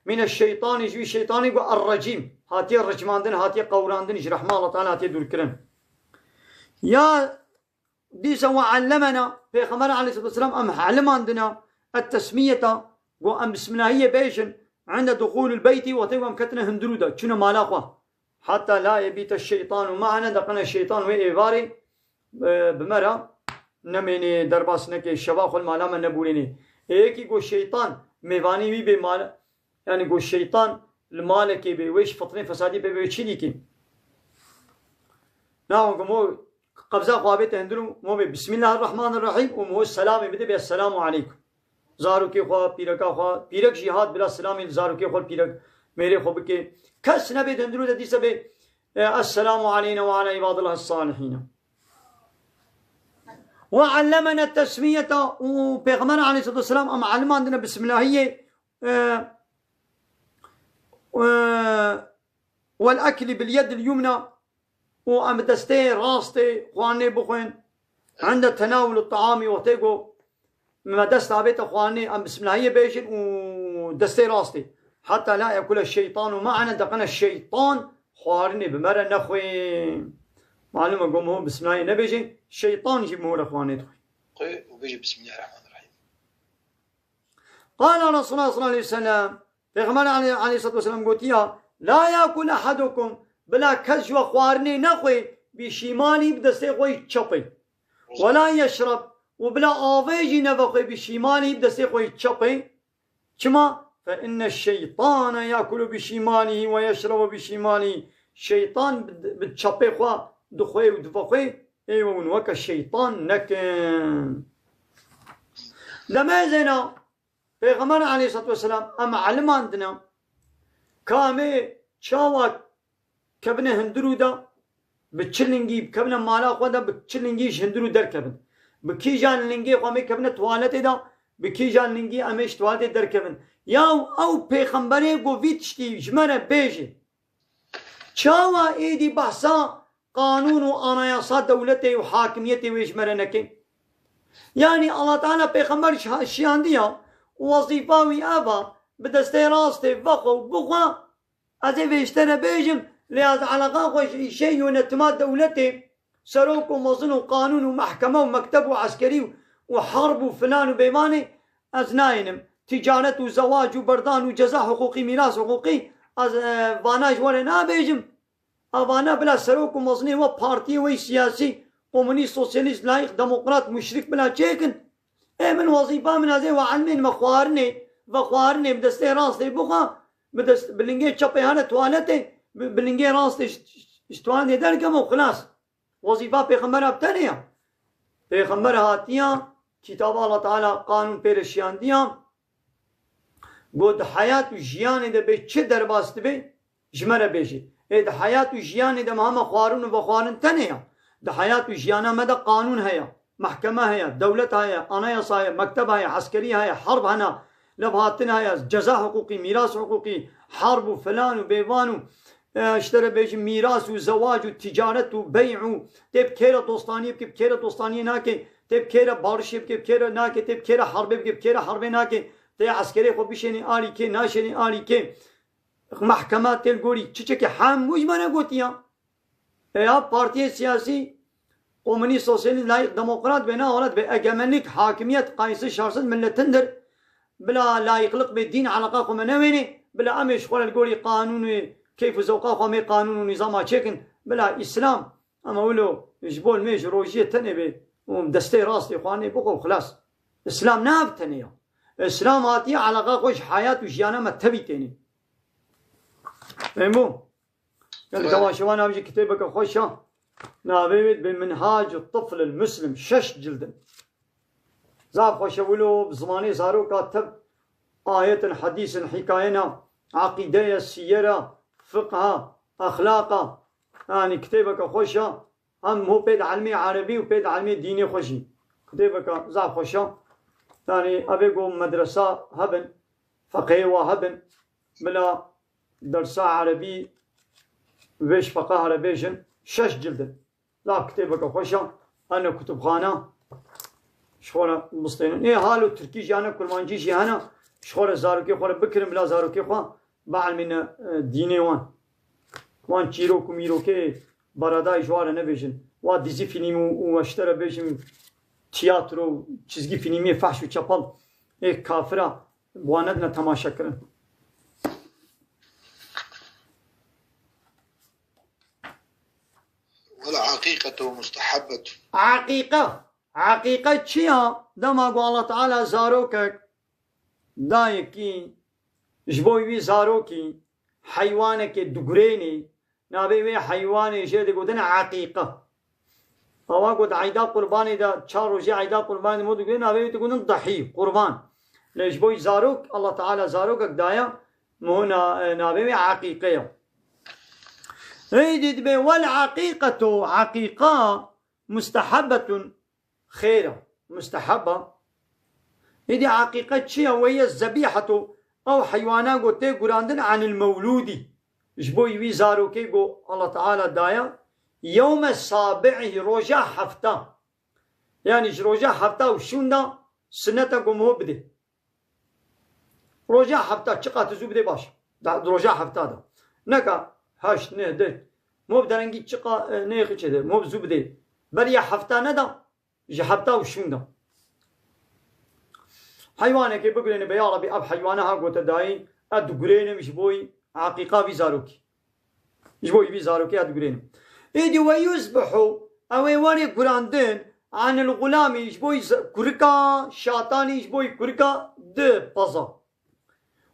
Mineşşeytanî, ji wî şeytanî ku errecîm. Hatiye ricmandin, hatiye qewrandin, ji rehma Allah Teala hatiye dûrkirin. Ya Dîsa we allemena, Pêxember aleyhissalatu vesselam em helimandina, et tesmiyeta, go em bismillahiyê bêjin, inde duhulul beyti, wextê ku em ketine hundirû de, çûne mala xwe. Hatta la yebîte şeytanu ma'ana, deqene şeytan wê êvarê, e, bi me re nemênê, derbas neke, şeva xwe li mala me nebûrênê. Ê yekî go şeytan mêvanî wî bê mal, yani go şeytan li malekê bê, wê ji fitnê fesadî pê bê, wê çi dîkî? Na, go mo qebza xwe bête hundir û mo bê Bismillahirrahmanirrahîm û mo selamê bide bê Esselamu aleykum. Zarokê xwe, pîreka xwe, pîrek jî hat bila selamê li zarokê xwe, pîrek mêrê xwe bike. Kes nebê di hundirû de dîsa bê, e, Esselamu aleyna ve ala ibadillahis salihîn. Ve allemene tesmiyeta û Pêxember aleyhissalatu vesselam em elimandine Bismillahiyê, e, e, wel ekli bil yedil yumna û em bi destê rastê xwarinê bixwin. Ende tenawul taamî, wextê ku me dest avête xwarinê, em bismillahiyê bêjin û destê rastê. Hatta la yekule şeytanu ma'ana, deqene şeytan xwarinê bi me re nexwe. Malum e, go mo bismillahiyê nebêjin, şeytan jî mo re xwarinê dixwe. Xwe û bêje Bismillahirrahmanirrahîm. Qala Resulullah sallallahu aleyhi ve sellem, Pêxember aleyh-, aleyhissalatu vesselam gotiya, "La yakul ahadukum, bila kes ji we xwarinê nexwe, bi şimalî, bi destê xwe yî çepê. Ve la yeşrab, û bila avê jî nevexwe, bi şimalî, bi destê xwe yî çepê." Çima? "Fe inne şeytane yakulu bi şimalî ve yeşrabu bi şimalî." Şeytan bi, bi çepê xwe dixwe û divexwe, ê we hûn weke şeytan nekin. Demê zêna, Pêxember aleyhissalatu vesselam em elimandine, ka em ê çawa kevine hundirû de, bi çi lingî kevine mala xwe de, bi çi lingî ji hundirû derkevin. Bi kîjan lingê xwe em ê kevine tuwaletê de, bi kîjan lingî em ê ji tuwaletê derkevin. Ya ew pêxemberê ku vî tiştî ji me re bêje. Çawa êdî behsa qanûn û anayasa dewletê û hakimiyetê wê ji me re neke? Yanî Allah Teala pêxember şi-, şiyandiya û wezîfa wî ev a, bi destê rastê vexwe û bixwe, ez ê vê ji te re bêjim, lê ez eleqa xwe ji îşê yönetima dewletê, serok û mezin û qanûn û mehkeme û mekteb û eskerî û, û herb û filan û bêvanê ez nayênim. Ticaret û zewac û berdan û ceza hiqûqî, mîras hiqûqî, ez, e, vana ji we re nabêjim. Evana bila serok û mezinê we partiyê we siyasî, komunîst, sosyalîst, layîk, demokrat, muşrik bila çêkin. Ê min wezîfa min ez ê we elmên me xwarinê, ve xwarinê bi destê rastê bixwe, bi dest, bi lingê çepê hane tuwaletê, bi, bi lingê rastê ji, ji, ji tuwaletê derkeve û xilas. Wezîfa pêxembera bi tenê ya. Pêxember hatiya, kitaba Allah Teala qanûn pê re şiyandiya. Got, di heyat û jiyanê de bê çi derbas dibe, ji me re bêjê. Ê di heyat û jiyanê de me hema xwarin û vexwarin tenê ya. Di heyat û jiyana me de qanûn heye, mehkeme heye, dewlet heye, anayasa heye, mekteb heye, eskerî heye, herb hene, levhatin heye, ceza hiqûqî, mîras hiqûqî, herb û filan û bêvan û, e, ji te re bêjim mîras û zewac û ticaret û bey û tê bi kê re dostaniyê bike, bi kê re dostaniyê nake, tê bi kê re barişê bike, bi kê re nake, tê bi kê re herbê bike, bi kê re herbê nake, tê eskerê xwe bişênê alî kê, naşênê alî kê. Mehkema tê li gorî çiçekê hemû ji me re gotiya. Eya partiyê siyasî, komunîst, sosyalîst, layîk, demokrat bê, ne welat bê, egemenlik, hakimiyet, qayîsiz, şarsiz milletindir. Bila layîklik bê, dîn eleqa xwe me newênê. Bila em ê ji xwe re li gorî qanûn û keyf û zewqa xwe em ê qanûn û nîzama çêkin. Bila Îslam, em ê wilo ji bo me ji rojiyê tenê bê û destê rastê xwe anê bixwe û xilas. Îslam ne ev tenê ya. Îslam hatiye eleqa xwe ji heyat û jiyana me tevî tênê. Fehmo? Gelek Evet. Dewa şewan ev jî kitêbeke xweş e. Navê wê dibê Minhac Tifl el Muslim, şeş cild in. Zaf xweş e wilo bi zimanê zaroka tev ayetin, hedîsin, hîkayena, eqîde ye, sîyer e, fiqh e, exlaq e. Yanî kitêbeke xweş e. Hem ho pê di elmê erebî û pê di elmê dînê xwe jî. Kitêbeke zaf xweş e. Yanî evê ku medresa hebin, feqihê wa hebin, bila dersa erebî vê ji feqeha re bêjin, şeş cild in. Zaf kitêbeke xweş e. Hene kutubxana ji xwe re bistênin. Ê halo tirkî jî hene, kurmancî jî hene. Ji xwe re zarokê xwe re bikirin, bila zarokê xwe bielmîne, e, dînê wan. Wan çîrok û mîrokê beredayî ji wan re nebêjin. Wa dizî fîlm û, û eşte re bêjin tiyatro, çizgî fîlmê fehş û çepel. Ê kafira. Bi wan nedine temaşe kirin. Wal aqiqetu mustehabbetu. Aqiqe. Aqiqe çi ya? Dema ku Allah Teala zarokek dayekî ji bo wî zarokî heywanekê digurênê, navê wê heywanê jê digotin aqiqe. Awa ku di eyda qurbanê de, çar rojê eyda qurbanê de mo digurê, navê wê digotin dahî, qurban. Lê ji bo zarok, Allah Teala zarokek daye, mo na-, navê wê aqiqe ye. Êdî dibê wel aqiqetu, aqiqa mustehabbetun, xêr e, mustehab e. Êdî aqiqe çi ye? Weye zebîhetu, ew heywana ku tê gurandin anil mewlûdî. Ji bo wî zarokê ku Allah Teala daye, yewme sabi'ihî, roja hefta. Yanî ji roja hefta û şûnda sinnete ku miho bidê. Roja hefta çiqa tu zû bidê baş. Da, di roja hefta de. Neka heşt, neh, deh. Miho bi derengî çiqa, e, nêxi çêde. Miho bi zû bidê. Beriya hefta neda. Ji hefta û şûnda. Heywanekê bigurêne be, ya Rebî, ev heywana ha gote dayî, ez digurênim ji bo wî aqiqa vî zarokî. Ji bo wî zarokê ez digurênim. Êdî we yuzbihu, ew ê werê gurandin, anil gulamî, ji bo wî z-, kurika, şatanî ji bo wî kurika di paza.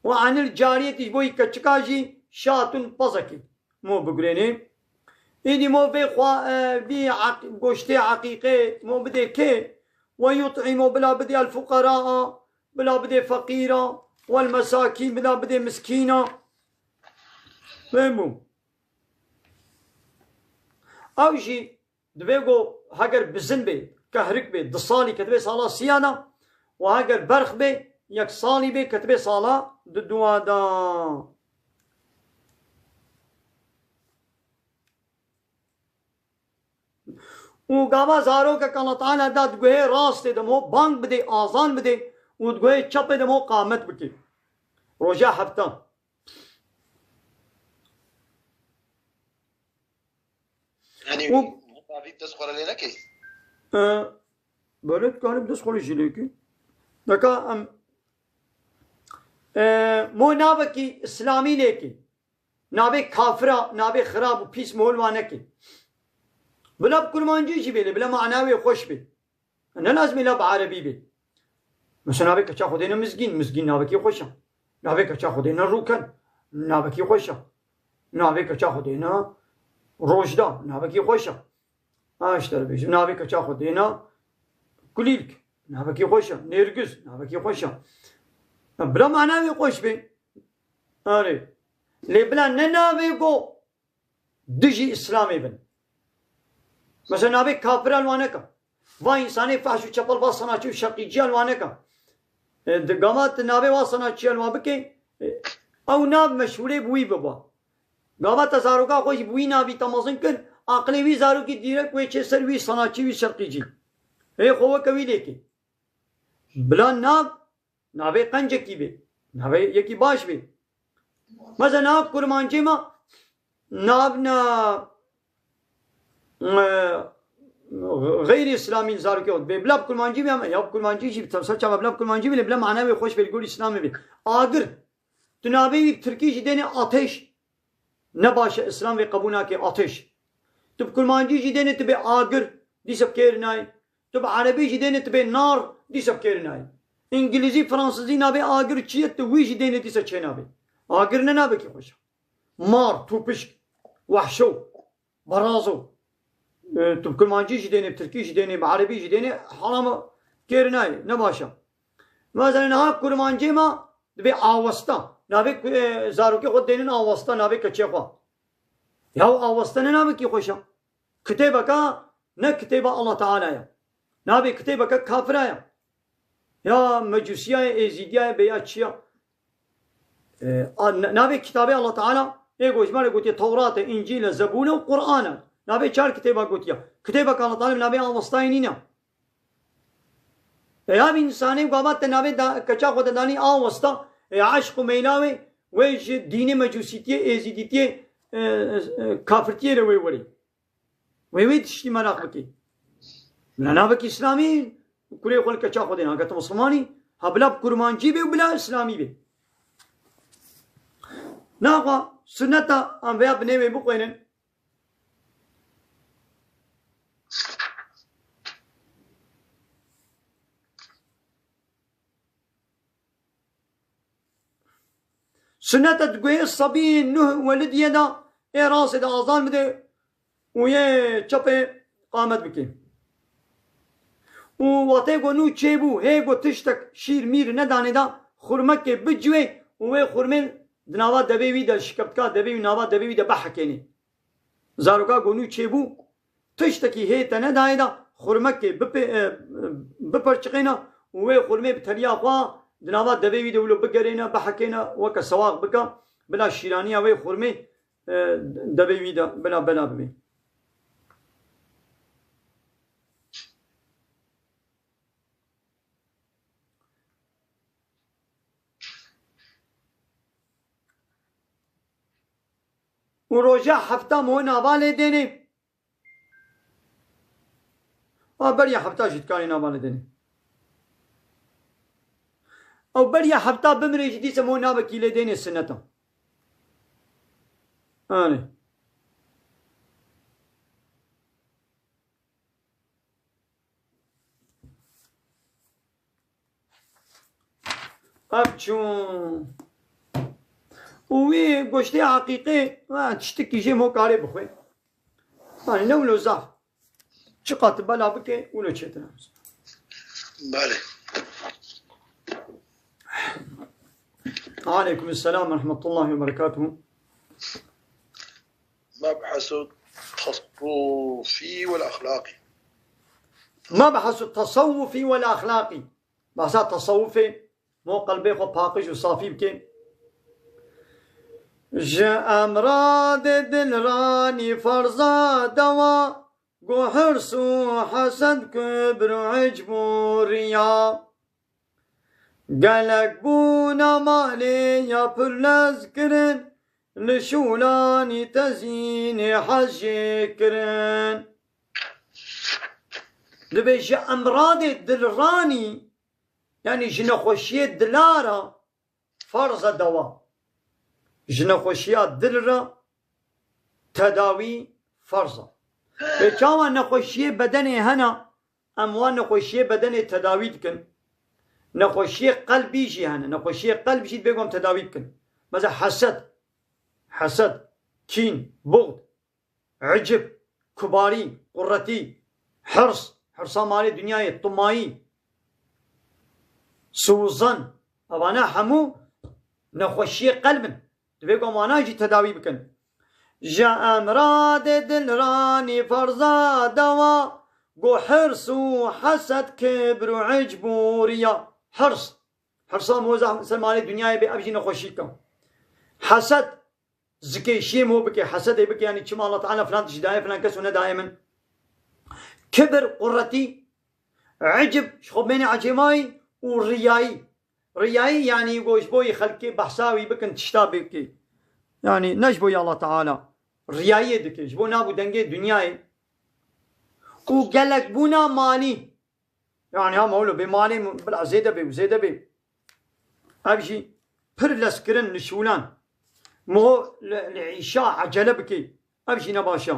Û anil cariyetî, ji bo wî keçika jî şatun pazekî. Mo bigurênê. Êdî mo vê xwe, e, vî aq-, goştê eqîqê mo bidê kê? Ve yut'îmo, bila bidê el fuqeraa, bila bidê feqîra, wel mesakîn, bila bidê miskîna. Fehmo? Ew jî divê ku heger bizin bê, kehrik bê, du salî ketibê sala siya de, û heger berx bê, yek salî bê, ketibê sala duduwa de. Û gava zarokek Allah Teala da diguhê rastê de mo bang bidê, azan bidê, û diguhê çepê de mo qamet bikê. Roja hefta. Yanî û Davîd dest xwe re lê nekê? E, belê dikarî dest xwe re jî lê kê. Deka em, e, mo navekî îslamî lê kê. Navê kafira, navê xirab û pîs mihol wan nekê. Bila bi kurmancî jî bê lê, bila mana wê xweş bê. Ne lazim e la bi erebî bê. Mesela navê keça Xwedê ne Mizgîn, Mizgîn navekî xweş e. Navê keça Xwedê ne Rûken, navekî xweş e. Navê keça Xwedê ne Rojda, navekî xweş e. Ha, ji te re bêjim, navê keça Xwedê ne Kulîlk, navekî xweş e. Nêrgiz, navekî xweş e. Ya, bila mana wê xweş bê. Erê. Lê bila ne navê go dijî Îslamê bin. Mesela navê kafira li wan neke. Va însanê fehş û çepel, va sanatçî û şeqîciya li wan neke. E, di gama tu navê va sanatçiya li wan bikê, e, ew nav meşhûrê bi wî biba. Gava te zaroka xwe jî bi wî navî te mezin kir, aqilê wî zarokî dîrek wê çê ser wî sanatçî, wî şeqîcî. Ê xwe weke wî lêkê. Bila nav Navê qencekî bê. Navê yekî baş bê. Mesela nav kurmancê me, nav na e, xeyrî îslamî zarokê xwe dibê. Bila bi kurmancî bê, ya bi kurmancî jî, bi tevsa çava bila bi kurmancî bê, lê bila mana wê xweş bê, li gor îslamê bê. Agir. Tu navê wî bi tirkî jî dênê ateş. Ne baş e, îslam vê qebûl nake, ateş. Tu bi kurmancî jî dênê tu bê agir, dîsa bi kêr nayê. Tu bi erebî jî dênê tu bê nar, dîsa bi kêr nayê. Îngilîzî, fransizî navê agir çi ye, tu wî jî dênê dîsa çê nabê. Agir ne navekî xweş e. Mar, tûpişk, wehşo, berazo. E, tu bi kurmancî jî dênê, bi tirkî jî dênê, bi erebî jî dênê, heram e, kêr nayê, ne baş e. Mesela niha kurmancê me dibê awesta. Navê ku-, e, zarokê xwe dênin awesta, navê keçê xwe. Ya awesta ne navekî xweş e. Kitêbeka ne kitêba Allah Teala ye. Navê kitêbeka kafira ye. Ya mecûsiya ye, êzîdiya ye, bê ya çi ya. E, a, n-, navê kitabê Allah Teala ê gojmare gotiye Tewrat e, Încîl e, Zebûr e û Quran e. Navê çar kitêba gotiye. Kitêbeka Allah Teala bi navê awestayê nîne. E, ya vî însanê gava te navê da, keça xwe de danî awesta, e, eşq û meyla wê, wê ji dînê mecûsîtiyê, êzîdîtiyê, e, e, kafirtiyê re wê werê. Wê wê tiştî meraq bikî. Bila navekî îslamî kurê xwe li keça xwe dê nake, tu misilmanî, ha bila bi kurmancî bê û bila îslamî bê. Naxwe sunneta em vêya binê wê bixwênin. Sunnete digoyê sebiyê nuh welidiyê de ê rastê de azan bide û yê çepê qamet bike. Û wextê ku nû çêbû, hê ku tiştek şîr mîr nedanê de xurmekê biciwê û wê xurmê di nava devê wî de, şikeftika devê wî, nava devê wî de bihekênê. Zaroka ku nû çêbû, tiştekî hê te nedayê de xurmekê bipê-, e, biperçiqêne û wê xurmê bi teliya xwe di nava devê wî de wilo bigerêne, bihekêne, weke sewax bike, bila şîraniya wê xurmê, e, devê wî de bila bela bibê. Û roja hefta mo nava lê dênê. A beriya hefta jî dikarê nava lê dênê. Ew beriya hefta bimrê jî dîse mo navekî lê dênê sinneta. Anê. Ev çûn. Û wî goştê eqîqê, ha, tiştekî jê mo karê bixwe. Yanî ne wilo zaf. Çiqas tu bela bike, wilo çêtir e. Belê. Aleykum selam ve rahmetullahi ve berekatuhu. مبحث التصوف والأخلاق. مبحث التصوف والأخلاق. Behsa tesewufê, mo qelbê xwe paqij û safî bike. Ji emradê dilranî ferza dewa, go hirs û hesed, kibr û icb û riya. Gelek bûna malê ya pir lez kirin, li şûlanî tezînê hez jê kirin. Dibê ji emradê dilranî, yanî ji nexweşiyê dila re ferz e dewa. Ji nexweşiya dil re tedawî ferz e. Lê çawa nexweşiyê bedenê hene, em wan nexweşiyê bedenê tedawî dikin. Nexweşiyê qelbî jî hene. Nexweşiyê qelb jî divê ku em tedawî bikin. Mesela hesed, hesed, kîn, buxd, icib, kubarî, quretî, hirs, hirsa malê dinyayê, tumayî, suzan, evana hemû nexweşiyê qelb in. Divê ku em wana jî tedawî bikin. Ji emradê dilranî ferza dewa, go hirs û hesed, kibr û icb û riya. Hirs. Hirsa moza ser malê dinyayê bê, ev jî nexweşîk e. Hesed, zikêşiyê mo bike, hesedê bike, yanî çima Allah Teala filan tişt daye, filan kes û nedaye min. Kibir, quretî, icib, ji xwe bêne ecêmayî û riyayî. Riyayî, yanî go ji bo yê xelkê behsa wî bikin, tişta bike. Yanî ne ji bo yê Allah Teala. Riyayiyê dike, ji bo nav û dengê dinyayê. û gelekbûna malî. Yani ha mewlo bê malê bila zêde bê û zêde bê. Ev jî pir lezkirin li şûlan. Mo li, li îşa ecele bikê. Ev jî ne baş e.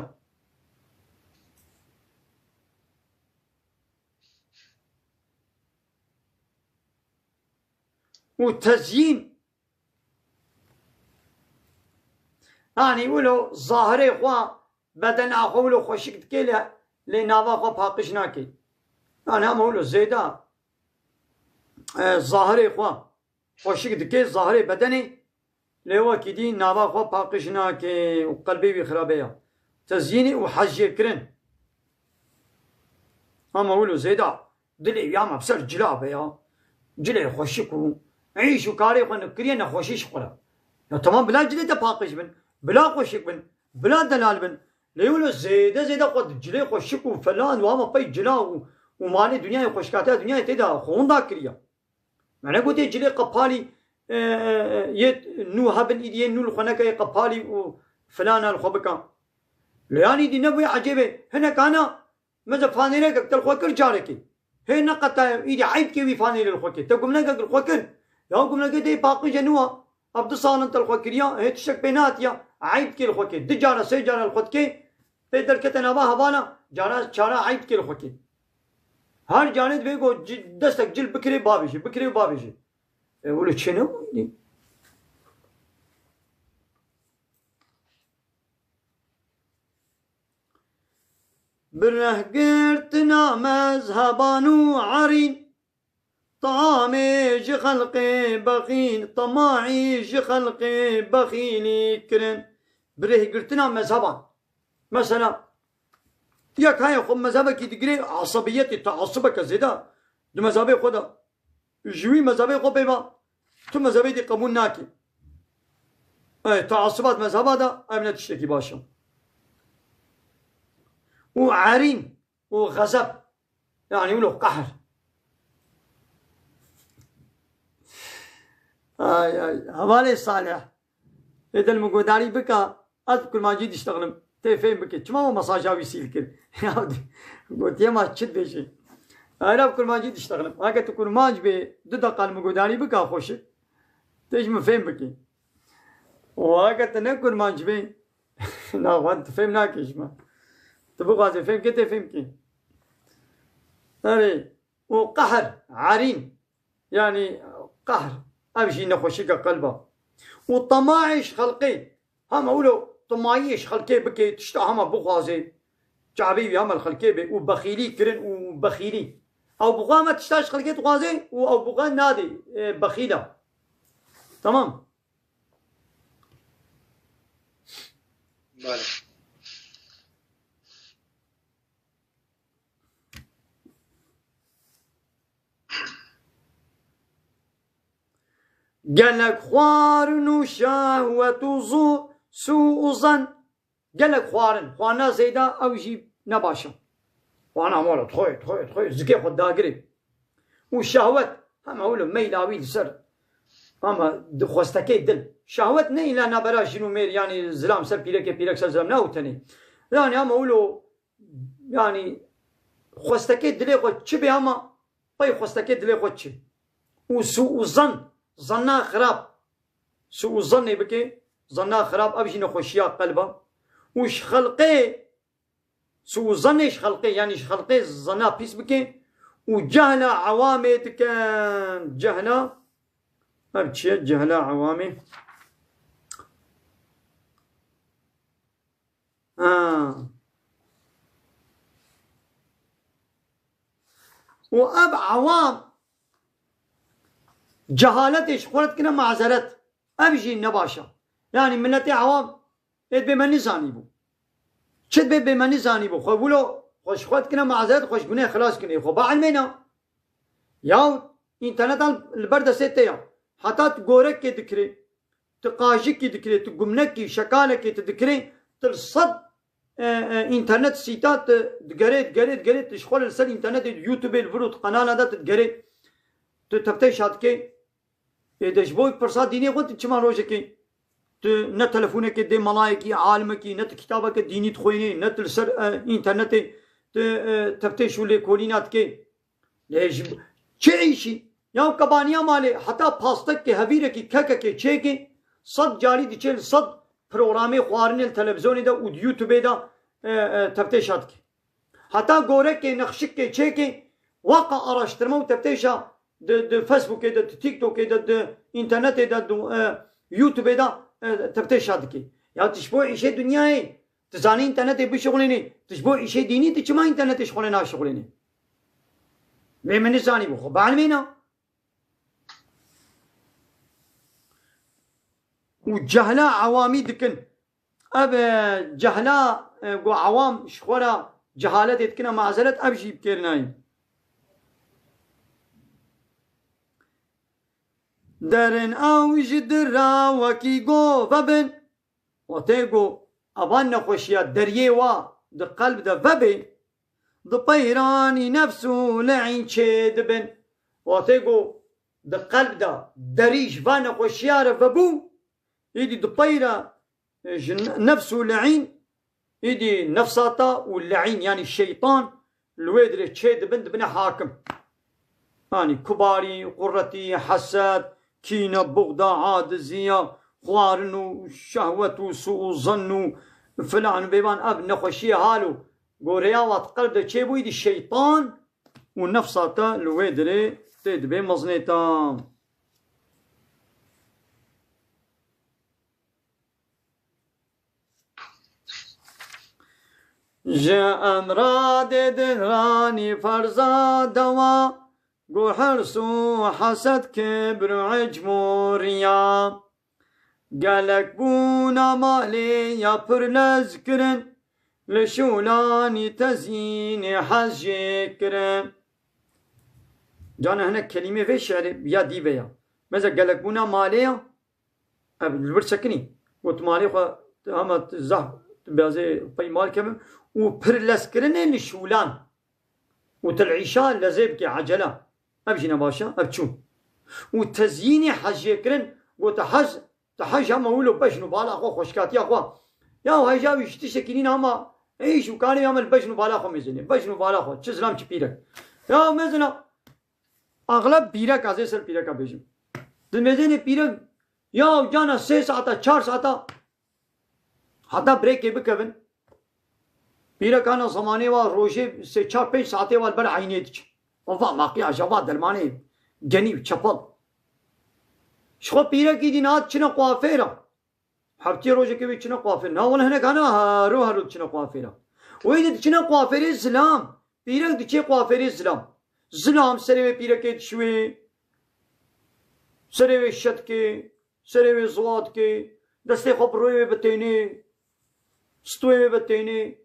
Û tezyîn. Yanî wilo zahirê xwe, bedena xwe wilo xweşik dikê lê, lê nava xwe paqij nakê. Yanî hema wilo zêde, e, zahirê xwe xweşik dikê, zahirê bedenê, lê wekî dî nava xwe paqij nakê û qelbê wî xirabe ya. Tezyînê û hejyê kirin. Hema wilo zêde. Dilê wî hema bi ser cila be ya. Cilê xweşik û îş û karê xwe nekiriye nexweşî ji xwe re. Ya temam bila cilê te paqij bin, bila xweşik bin, bila delal bin. Lê wilo zêde zêde xwe di cilê xweşik û felan û hema pey cila û, û malê dinyayê xweşikatiya dinyayê tê de xwe winda kiriye. Me negotê cilê qepalî, e, e, e, yê nû hebin, îdî yê nû li xwe neke yê qepalî û filana li xwe bika. Lê yanî dî nebûye ecêbê. Hinek ana, meze fanêrekek te li xwe kir carekê. Hê neqetaya, îdî eyb dikê wî fanêrê li xwe kê. Te gumnegek li xwe kir. Ya gumnegê te yê paqij e nû a. Ev du sal in te li xwe kiriya, hê tiştek pê nehatiya. Eyb dikê li xwe kê. Du cara, sê cara li xwe dikê. Pê derkete nava hevala, cara, çara eyb dikê li xwe kê. Her carê divê ku ci-, destek cil bikirê bavêjê, bikirê û bavêjê. E, wilo çênebû. Bi rehgirtina mezheban û erîn, tamê ji xelqê bexîl, temaî ji xelqê bexîlî kirin. Bi rêhgirtina mezheban. Mesela, yek heye xwe mezhebekî digirê, asabiyetê, teasubeke zêde di mezhebê xwe de. Ji wî mezhebê xwe pê ve, tu mezhebê dî qebûl nakî. E, teasubat mezheba de, ev ne tiştekî baş e. Û erîn û xezeb, yanî wilo qehr. Ay, ay, hevalê Salih. Êdil min godarî bika, ez bi kurmancî diştexlim. Tê fêm bike. Çima o mesaja wî sîl kir? Ya, gotiye ma çi dibêjî? Ayra bi kurmancî diştexlim. Heke tu kurmanc bê, du deqa li min godarî bika xweşik. Tê ji min fêm bike. Û heke tu ne kurmanc bê, na, wan tu fêm nakê ji me. Tu bixwazê fêm ke tê fêm kê. Erê, û qehr, erîn. Yanî qehr, ev jî nexweşîke qelb e. Û temaî ji xelqê, hema wilo temayî ji xelkê bike, tişta hema bixwaze, çavê wî hema li xelkê be û bexîlî kirin û bexîlî. Ew bi xwe hema tişta ji xelkê dixwaze û ew bi xwe nadê, e, bexîl e. Tamam. Bale. Gelek xwarin û şehwet û zu-, sû û zan. Gelek xwarin. Xwarina zêde ew jî ne baş e. Xwarina mala dixwe, dixwe, dixwe, zikê xwe dagirê. Û şehwet, hema wilo meyla wî li ser. Ama di xwestekê dil. Şehwet ne îla nabera jin û mêr, yanî zilam ser pîrekê, pîrek ser zilam, ne ew tenê. Yanî hema wilo, yanî xwestekê dilê xwe çi bê hema, pey xwestekê dilê xwe çi. Û sû û zan, zanna xirab. Sû û zannê bike, zanna xirab, ev jî nexweşiya qelb e. Û ji xelqê, sû û zannê ji xelqê, yanî ji xelqê zanna pîs bike. Û cehla ewamê dikin. Cehla, ev çi ye? Cehla ewamê. Ha. Û ev ewam cehaletê ji xwe re dikine mazeret. Ev jî ne baş e. Yanî miletê ewam ê dibê me nizanîbû. Çi dibê bê me nizanîbû? Xwe wilo xwe ji xwe dikine mazeret, xwe ji gunê xilas kine. Xwe ba ilmê ne. Yaw, înternetan li ber destê te ya. Heta tu gorekê dikirê, tu qajikî dikirê, tu gumnekî, şekalekê tu dikirê, tu li sed, e, e, înternet sîta tu digerê, digerê, digerê, tu ji xwe li ser înternetê, YouTubeê, li vir û tu qenala de tu digerê, tu teptey şa dikê. Ê de ji bo pirsa dînê xwe tu çima rojekê tu ne telefonekê dê melayekî, alimekî, ne tu kitabeke dînî dixwînî, ne tu li ser, e, înternetê tu, e, teftêş û lêkolîna dikê. Lê ji çi îşî? Ya kebaniya malê, heta pastekê, hevîrekî, kekekê çêkê, sed carî diçe li sed programê xwarinê li televîzyonê de û di YouTubeê de, e, e, teftêşa dike. Heta gorekê, nexşikê çêkê, waqa araştirme û teftêşa di, di Facebookê de, di TikTokê de, di înternetê de, di, e, YouTubeê de, e, teftêşa dike. Ya tu ji bo îşê dinyayê, tu zanî înternetê bişuxulînî, tu ji bo îşê dînî, tu çima înternetê ji xwe naşuxulînî? Lê min nizanî bû xwe bielmîna. Û cehla ewamî dikin. Ev, e, cehla, e, ku ewam ji xwe re cehaletê dikine mazeret, ev jî bi kêr nayîn. Derin ew ji dira wekî go vebin. Wextê ku evan nexweşiya deriyê wa di qelb de vebê, di peyranî nefs û le'în çê dibin. Wextê ku di qelb de derî ji van nexweşiya re vebû, îdî di peyra, e, ji nefs û le'în, îdî nefsata û le'în, yanî şeytan, li wê dirê çê dibin, dibine hakim. Yanî kubarî, quretî, hesed, kîne, buxda, aciziya, xwarin û şehwet û sû û zenn û filan û bêvan, ev nexweşiyê hal û goreya wa di qelb de çêbûyî, dî şeytan û nefsa te li wê dirê tê dibê mezinê te. Ji emradê diranî ferza dewa, ku hirs û hesed, kibr û icm û riya. Gelek bûna malê ya pir lez kirin, li şûlanî tezînê hez jê kirin. Cana hinek kelîmê vê şi'rê ya dî ve ya. Mesela gelek bûna malê ya, ev li vir sekinî. Got malê xwe hema zah biyazê pey mal kevin û pir lez kirinê li şûlan. Û til îşa lezê bike ecela. Ev jî ne baş e, ev çû. Û tezyînê hejyê kirin, got te hej, te hej hema wilo bejn û bala xwe, xweşkatiya xwe. Ya hej ya wî ji tiştekî nîn hema, ê, îş û karê ya me li bejn û bala xwe mêzênê. Bejn û bala xwe. Çi zilam çi pîrek. Ya mezina, axleb pîrek, ez ê ser pîreka bêjim. Di mêzênê pîrek, ya cana sê saeta, çar saeta, heta brêkê bikevin. Pîrekana zemanê wa rojê sê çar pênc saetê wa li ber eynê diçe. Û va makiyaja, va dermanê genî û çepel. Ji xwe pîrekî dî niha diçine kuafêra. Heftiyê rojekê wê diçine kuafêr. Na wele hinek hene hero hero diçine kuafêra. Wê dî diçine kuafêrê zilam. Pîrek diçe kuafêrê zilam. Zilam serê wê pîrekê dişuê. Serê wê şe dike. Serê wê ziwa dike, destê xwe bi rûyê wê bitênê, stûyê wê bitênê,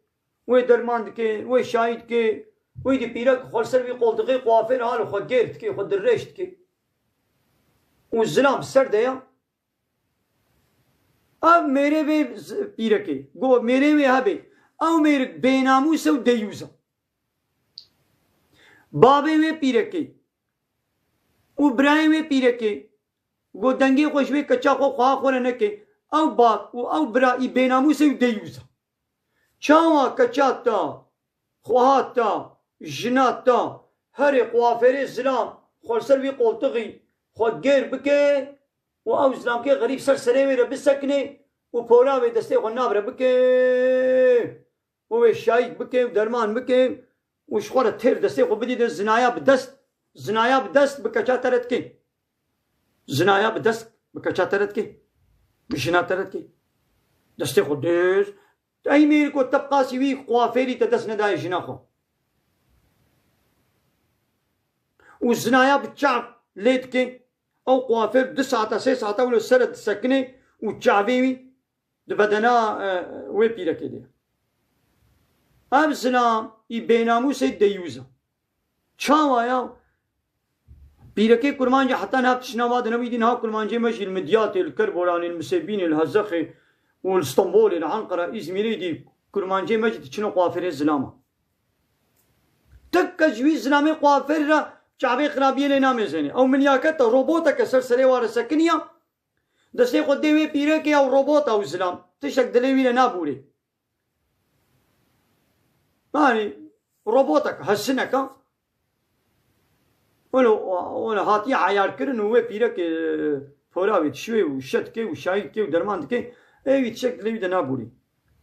wê derman dike, wê şayî dike, wê dî pîrek xwe li ser vî qoltixê kuafêr hal xwe gêr dike, xwe dirêj dike. Û zilam bi ser de ya. Ev mêrê vê z-, pîrekê, go mêrê wê hebe, ew mêrik bênamûs e û deyûz e. Bavê wê pîrekê û birayê wê pîrekê, go dengê xwe ji wê keça xwe xweha xwe re neke. Ew bav û ew bira î bênamûs e û deyûz e. Çawa keça te, xweha te, jina te, herê kuafêrê zilam, xwe li ser vî qoltixî, xwe gêr bike û ew zilamkê xerîb ser serê wê re bisekine û pora wê destê xwe nav re bike. û wê şayîk bike û derman bike û ji xwe re têr destê xwe bidî de zinaya bi dest, zinaya bi dest bi keça te re dike. Zinaya bi dest bi keça te re dike. Bi jina te re dike. Destê xwe dest. Ey mêriko te bi qasî wî kuafêrî te dest nedaye jina xwe. Û zinaya bi çav lê dike. Ew kuafêr du saeta, sê saeta wilo ser re disekine û çavê wî di bedena, e, wê pîrekê de. Ev zilam î bênamûsê deyûz e. Çawa ya? Pîrekê kurmancê heta niha tiştine va dinewî dî niha kurmancê me jî li Midyatê, li Kerboranê, li Misêbînê, li Hezexê û li Stenbolê, li Enqera, Îzmîrê dî kurmancê me jî diçine kuafêrê zilama. Tek kes ji wî zilamê kuafêr re çavê xirabiyê lê namêzêne. Ew minyakete, roboteke ser serê wa re sekiniya, destê xwe dê wê pîrekê ew robota û zilam. Tiştek dilê wî re nabûrê. Yanî, robotek, hesineka. Wele, wele hatiye eyarkirin û wê pîrekê, e, pora wê dişiwê û şe dike û şayî dike û derman dike. Ê wî tişek dilê wî de naborî.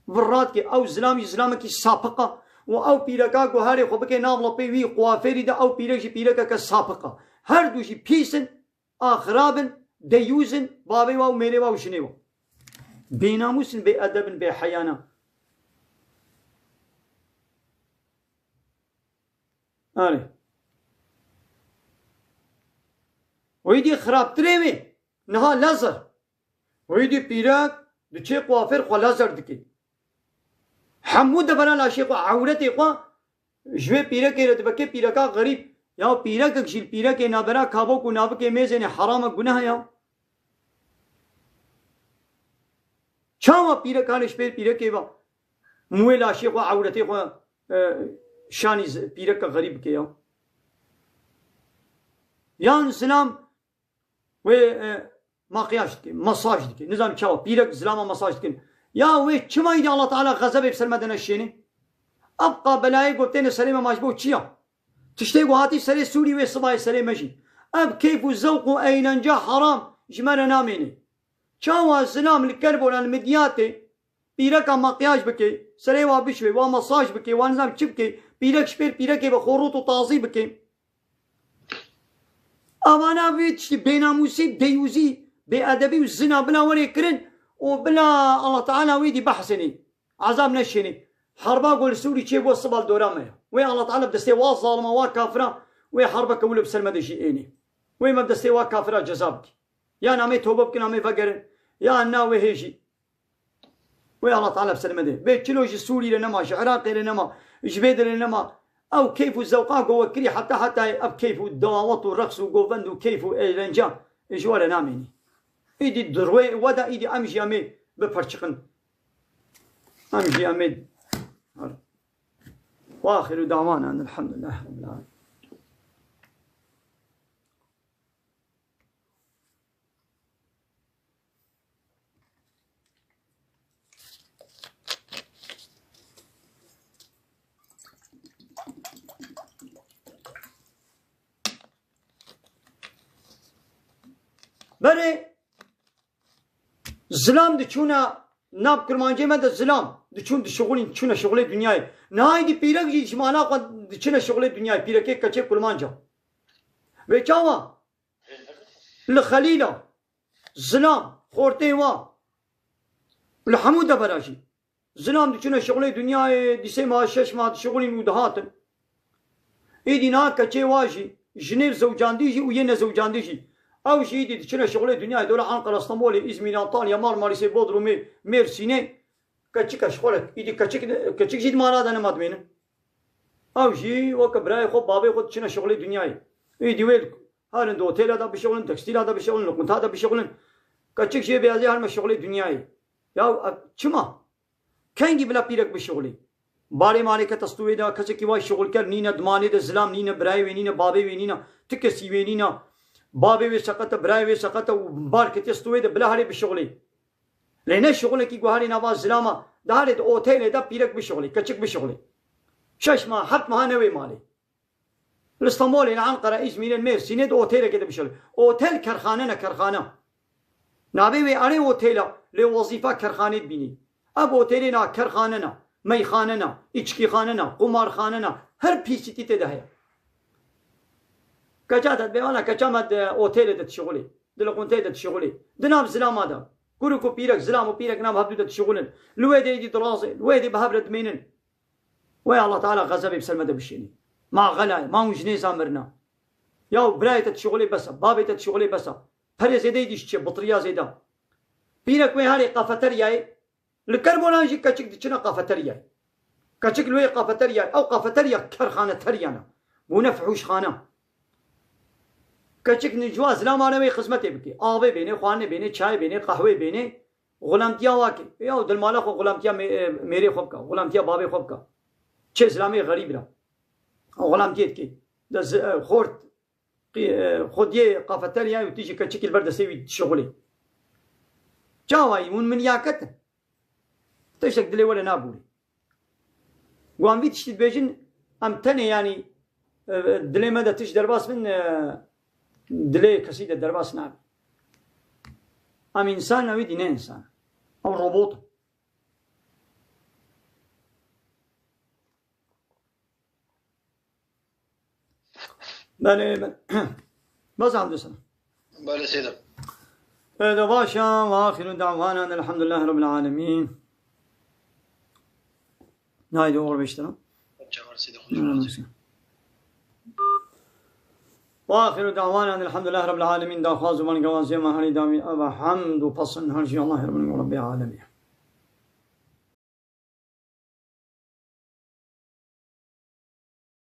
Virrat ke ew zilam jî zilamekî sapik e û ew pîreka ku herê xwe bike nav lapê wî kuafêrî de, ew pîrek jî pîrekeke sapik e. Her du jî pîs in, a xirab in, deyûz in, bavê wa û mêrê wa û jinê wa. Bênamûs in, bêedeb in, bêheya ne. Erê. Wî dî xirabtirê wê. Niha lazer. Wî dî pîrek diçê kuafêr xwe lazer dike. Hemû devera laşê xwe, ewretê xwe ji wê pîrekê re dibike pîreka xerîb. Ya pîrekek jî li pîrekê nabera kabok û nabikê mêzênê heram e, guneh e ya. Çawa pîrek hale ji pêr pîrekê ve mûyê laşê xwe, ewretê xwe, e, şanî zi-, pîreka xerîb bike ya? Yan zilam wê, e, makyaj dike, masaj dike. Nizam çawa, pîrek zilama masaj dikin. Ya wê çima îdî Allah Teala xezebê bi ser me de neşêne? Ev qabelayê gotêne serê me ma ji bo çi ya? Tiştê ku hatî serê Sûrî wê sibayê serê me jî. Ev keyf û zewq û eğlence heram ji me re namêne. Çawa zilam li Kerbolan Midyatê pîreka makyaj bike, serê wa bişuê, wa masaj bike, wa nizam çi bike, pîrek ji pêr pîrekê ve xorût û tazî bike. Avana vê tiştî bênamûsî, deyûzî, bêedebî û zina bila were kirin û bila Allah Teala wê dî behsenê. Ezab neşênê. Herba ku li Sûrî çê bû siba li dora me ya. Wê Allah Teala bi destê wa zalima, wa kafira, wê herbeke wilo bi ser me de jî ênê. Wê me bi destê wa kafira ceza bike. Ya namê tobe bikin, namê vegerin. Ya na wê hê jî. Wê Allah Teala bi ser me de. Bê çilo ji Sûrî re nema, ji Iraqê re nema, ji vê derê nema. Ew keyf û zewqa ku we kirî heta hetayê ev keyf û dawet û reqs û govend û keyf û eğlence ji we re namênî. Îdî di rûyê we de îdî em jî em ê bipirçiqin. Em jî em ê. Ve axiru davana elhamdulillah rabbil alemin. Berê zilam diçûna nav kurmancê me de zilam diçûn dişixulîn, diçûne şixulê dinyayê. Niha îdî pîrek jî ji mala xwe diçine şixulê dinyayê. Pîrekê keçê kurmanca. Vê çawa? Li Xelîla, zilam, xortê wa, li hemû devera jî. Zilam diçine şixulê dinyayê, dîsê ma şeş ma dişixulîn û dihatin. Îdî niha keçê wa jî, jinê zewcandî jî û yê nezewcandî jî. Ew jî îdî diçine şixulê dinyayê, dola Ankara, Stenbolê, Îzmîrê, Antalya, Marmarîsê, Bodrumê, Mêrsînê. Keçik e ji xwe re. Îdî keçik, keçik jî di mala de nema dimênin. Ew jî weke birayê xwe, bavê xwe diçine şixulê dinyayê. Îdî wê Herin di otêla de bişixulin, tekstîla de bişixulin, li qunta de bişixulin. Keçik jê beyazê herme şixulê dinyayê. Ya, e, çima? Kengî bila pîrek bişixulê? Barê malê kete stûyê de, kesekî wa şixulker nîne, dimanê de zilam nîne, birayê wê nîne, bavê wê nîne, ti kesî wê nîne. Bavê wê seqete, birayê wê seqete û bar ketiye stûyê de bila herê bişixulê. Lê ne şixulekî guharê nava zilama, diharê di otêlê de pîrek bişixulê, keçik bişixulê. Şeş mah, heft meha newê malê. Li Stenbolê, li Enqere, Îzmîrê, Mêrsînê di otêlekê de bişixulê. Otel kerxane ne, kerxane. Navê wê erê otêla, lê wezîfa kerxanê dibînî. Ev otêlê na kerxane ne, meyxane ne, îçkîxane ne, qumarxane ne. Her pîsîtî tê de heye. Keça te dibê, wala keça me di otêlê de dişixulê, di loqonteyê de dişixulê. Di nav zilama de. Kuruk û pîrek, zilam û pîrek nav hevdû de dişixulin. Li wê dê îdî dilazê, li wê dê bi hev re dimênin. Wey Allah Teala xezebê bi ser me de bişênî. Ma xelayê, ma hûn jinê zamirina. Ya birayê te dişixulê bes e, bavê te dişixulê bes e. Perê zêde îdî ji çi, bitiriya zêde. Pîrek wê herê kafeteryayê, li Kerbolan jî keçik diçine kafeteryayê. Keçik li wê kafeteryayê, ew kafeterya kerxaneteryan e. Bûne fihûşxane. Keçik ni ji wa zilamane wê xizmetê bike. Avê bêne, xwarinê bêne, çayê bêne, qehwê bêne. Xulamtiya wa ke. Ya dilmala xwe xulamtiya mê-, e, mêrê xwe bike. Xulamtiya bavê xwe bike. Çê zilamê xerîb ra. Xulamtiyê dike. De zi-, e, xort, qî-, e, xwediyê kafeterya û tîjî keçikî li ber destê wî dişixulê. Çawa yî? Hûn min ya ketin. Tiştek dilê we le nabûrî. Wan vî tiştî dibêjin, Em tenê, yanî, e, dilê me de tişt derbas bin, e, dilê kesî de derbas nabe. Em însan, ewî dî ne însan. Em robot in. Belê, belê. Bes, Abdülselam. Belê, Seyda. E, de baş e, ve ahiru da'wana elhamdülillahi rabbil alemin. Haydi, oxir beş lira. Çavar Seyda, xweş olsun. Ve ahiru da'wana elhamdülillahi rabbil alemin. Daxwaz û bangewazê me herî dawî ev e, hamd û pesn her jî Allahê Rabbî Rabbî alemî.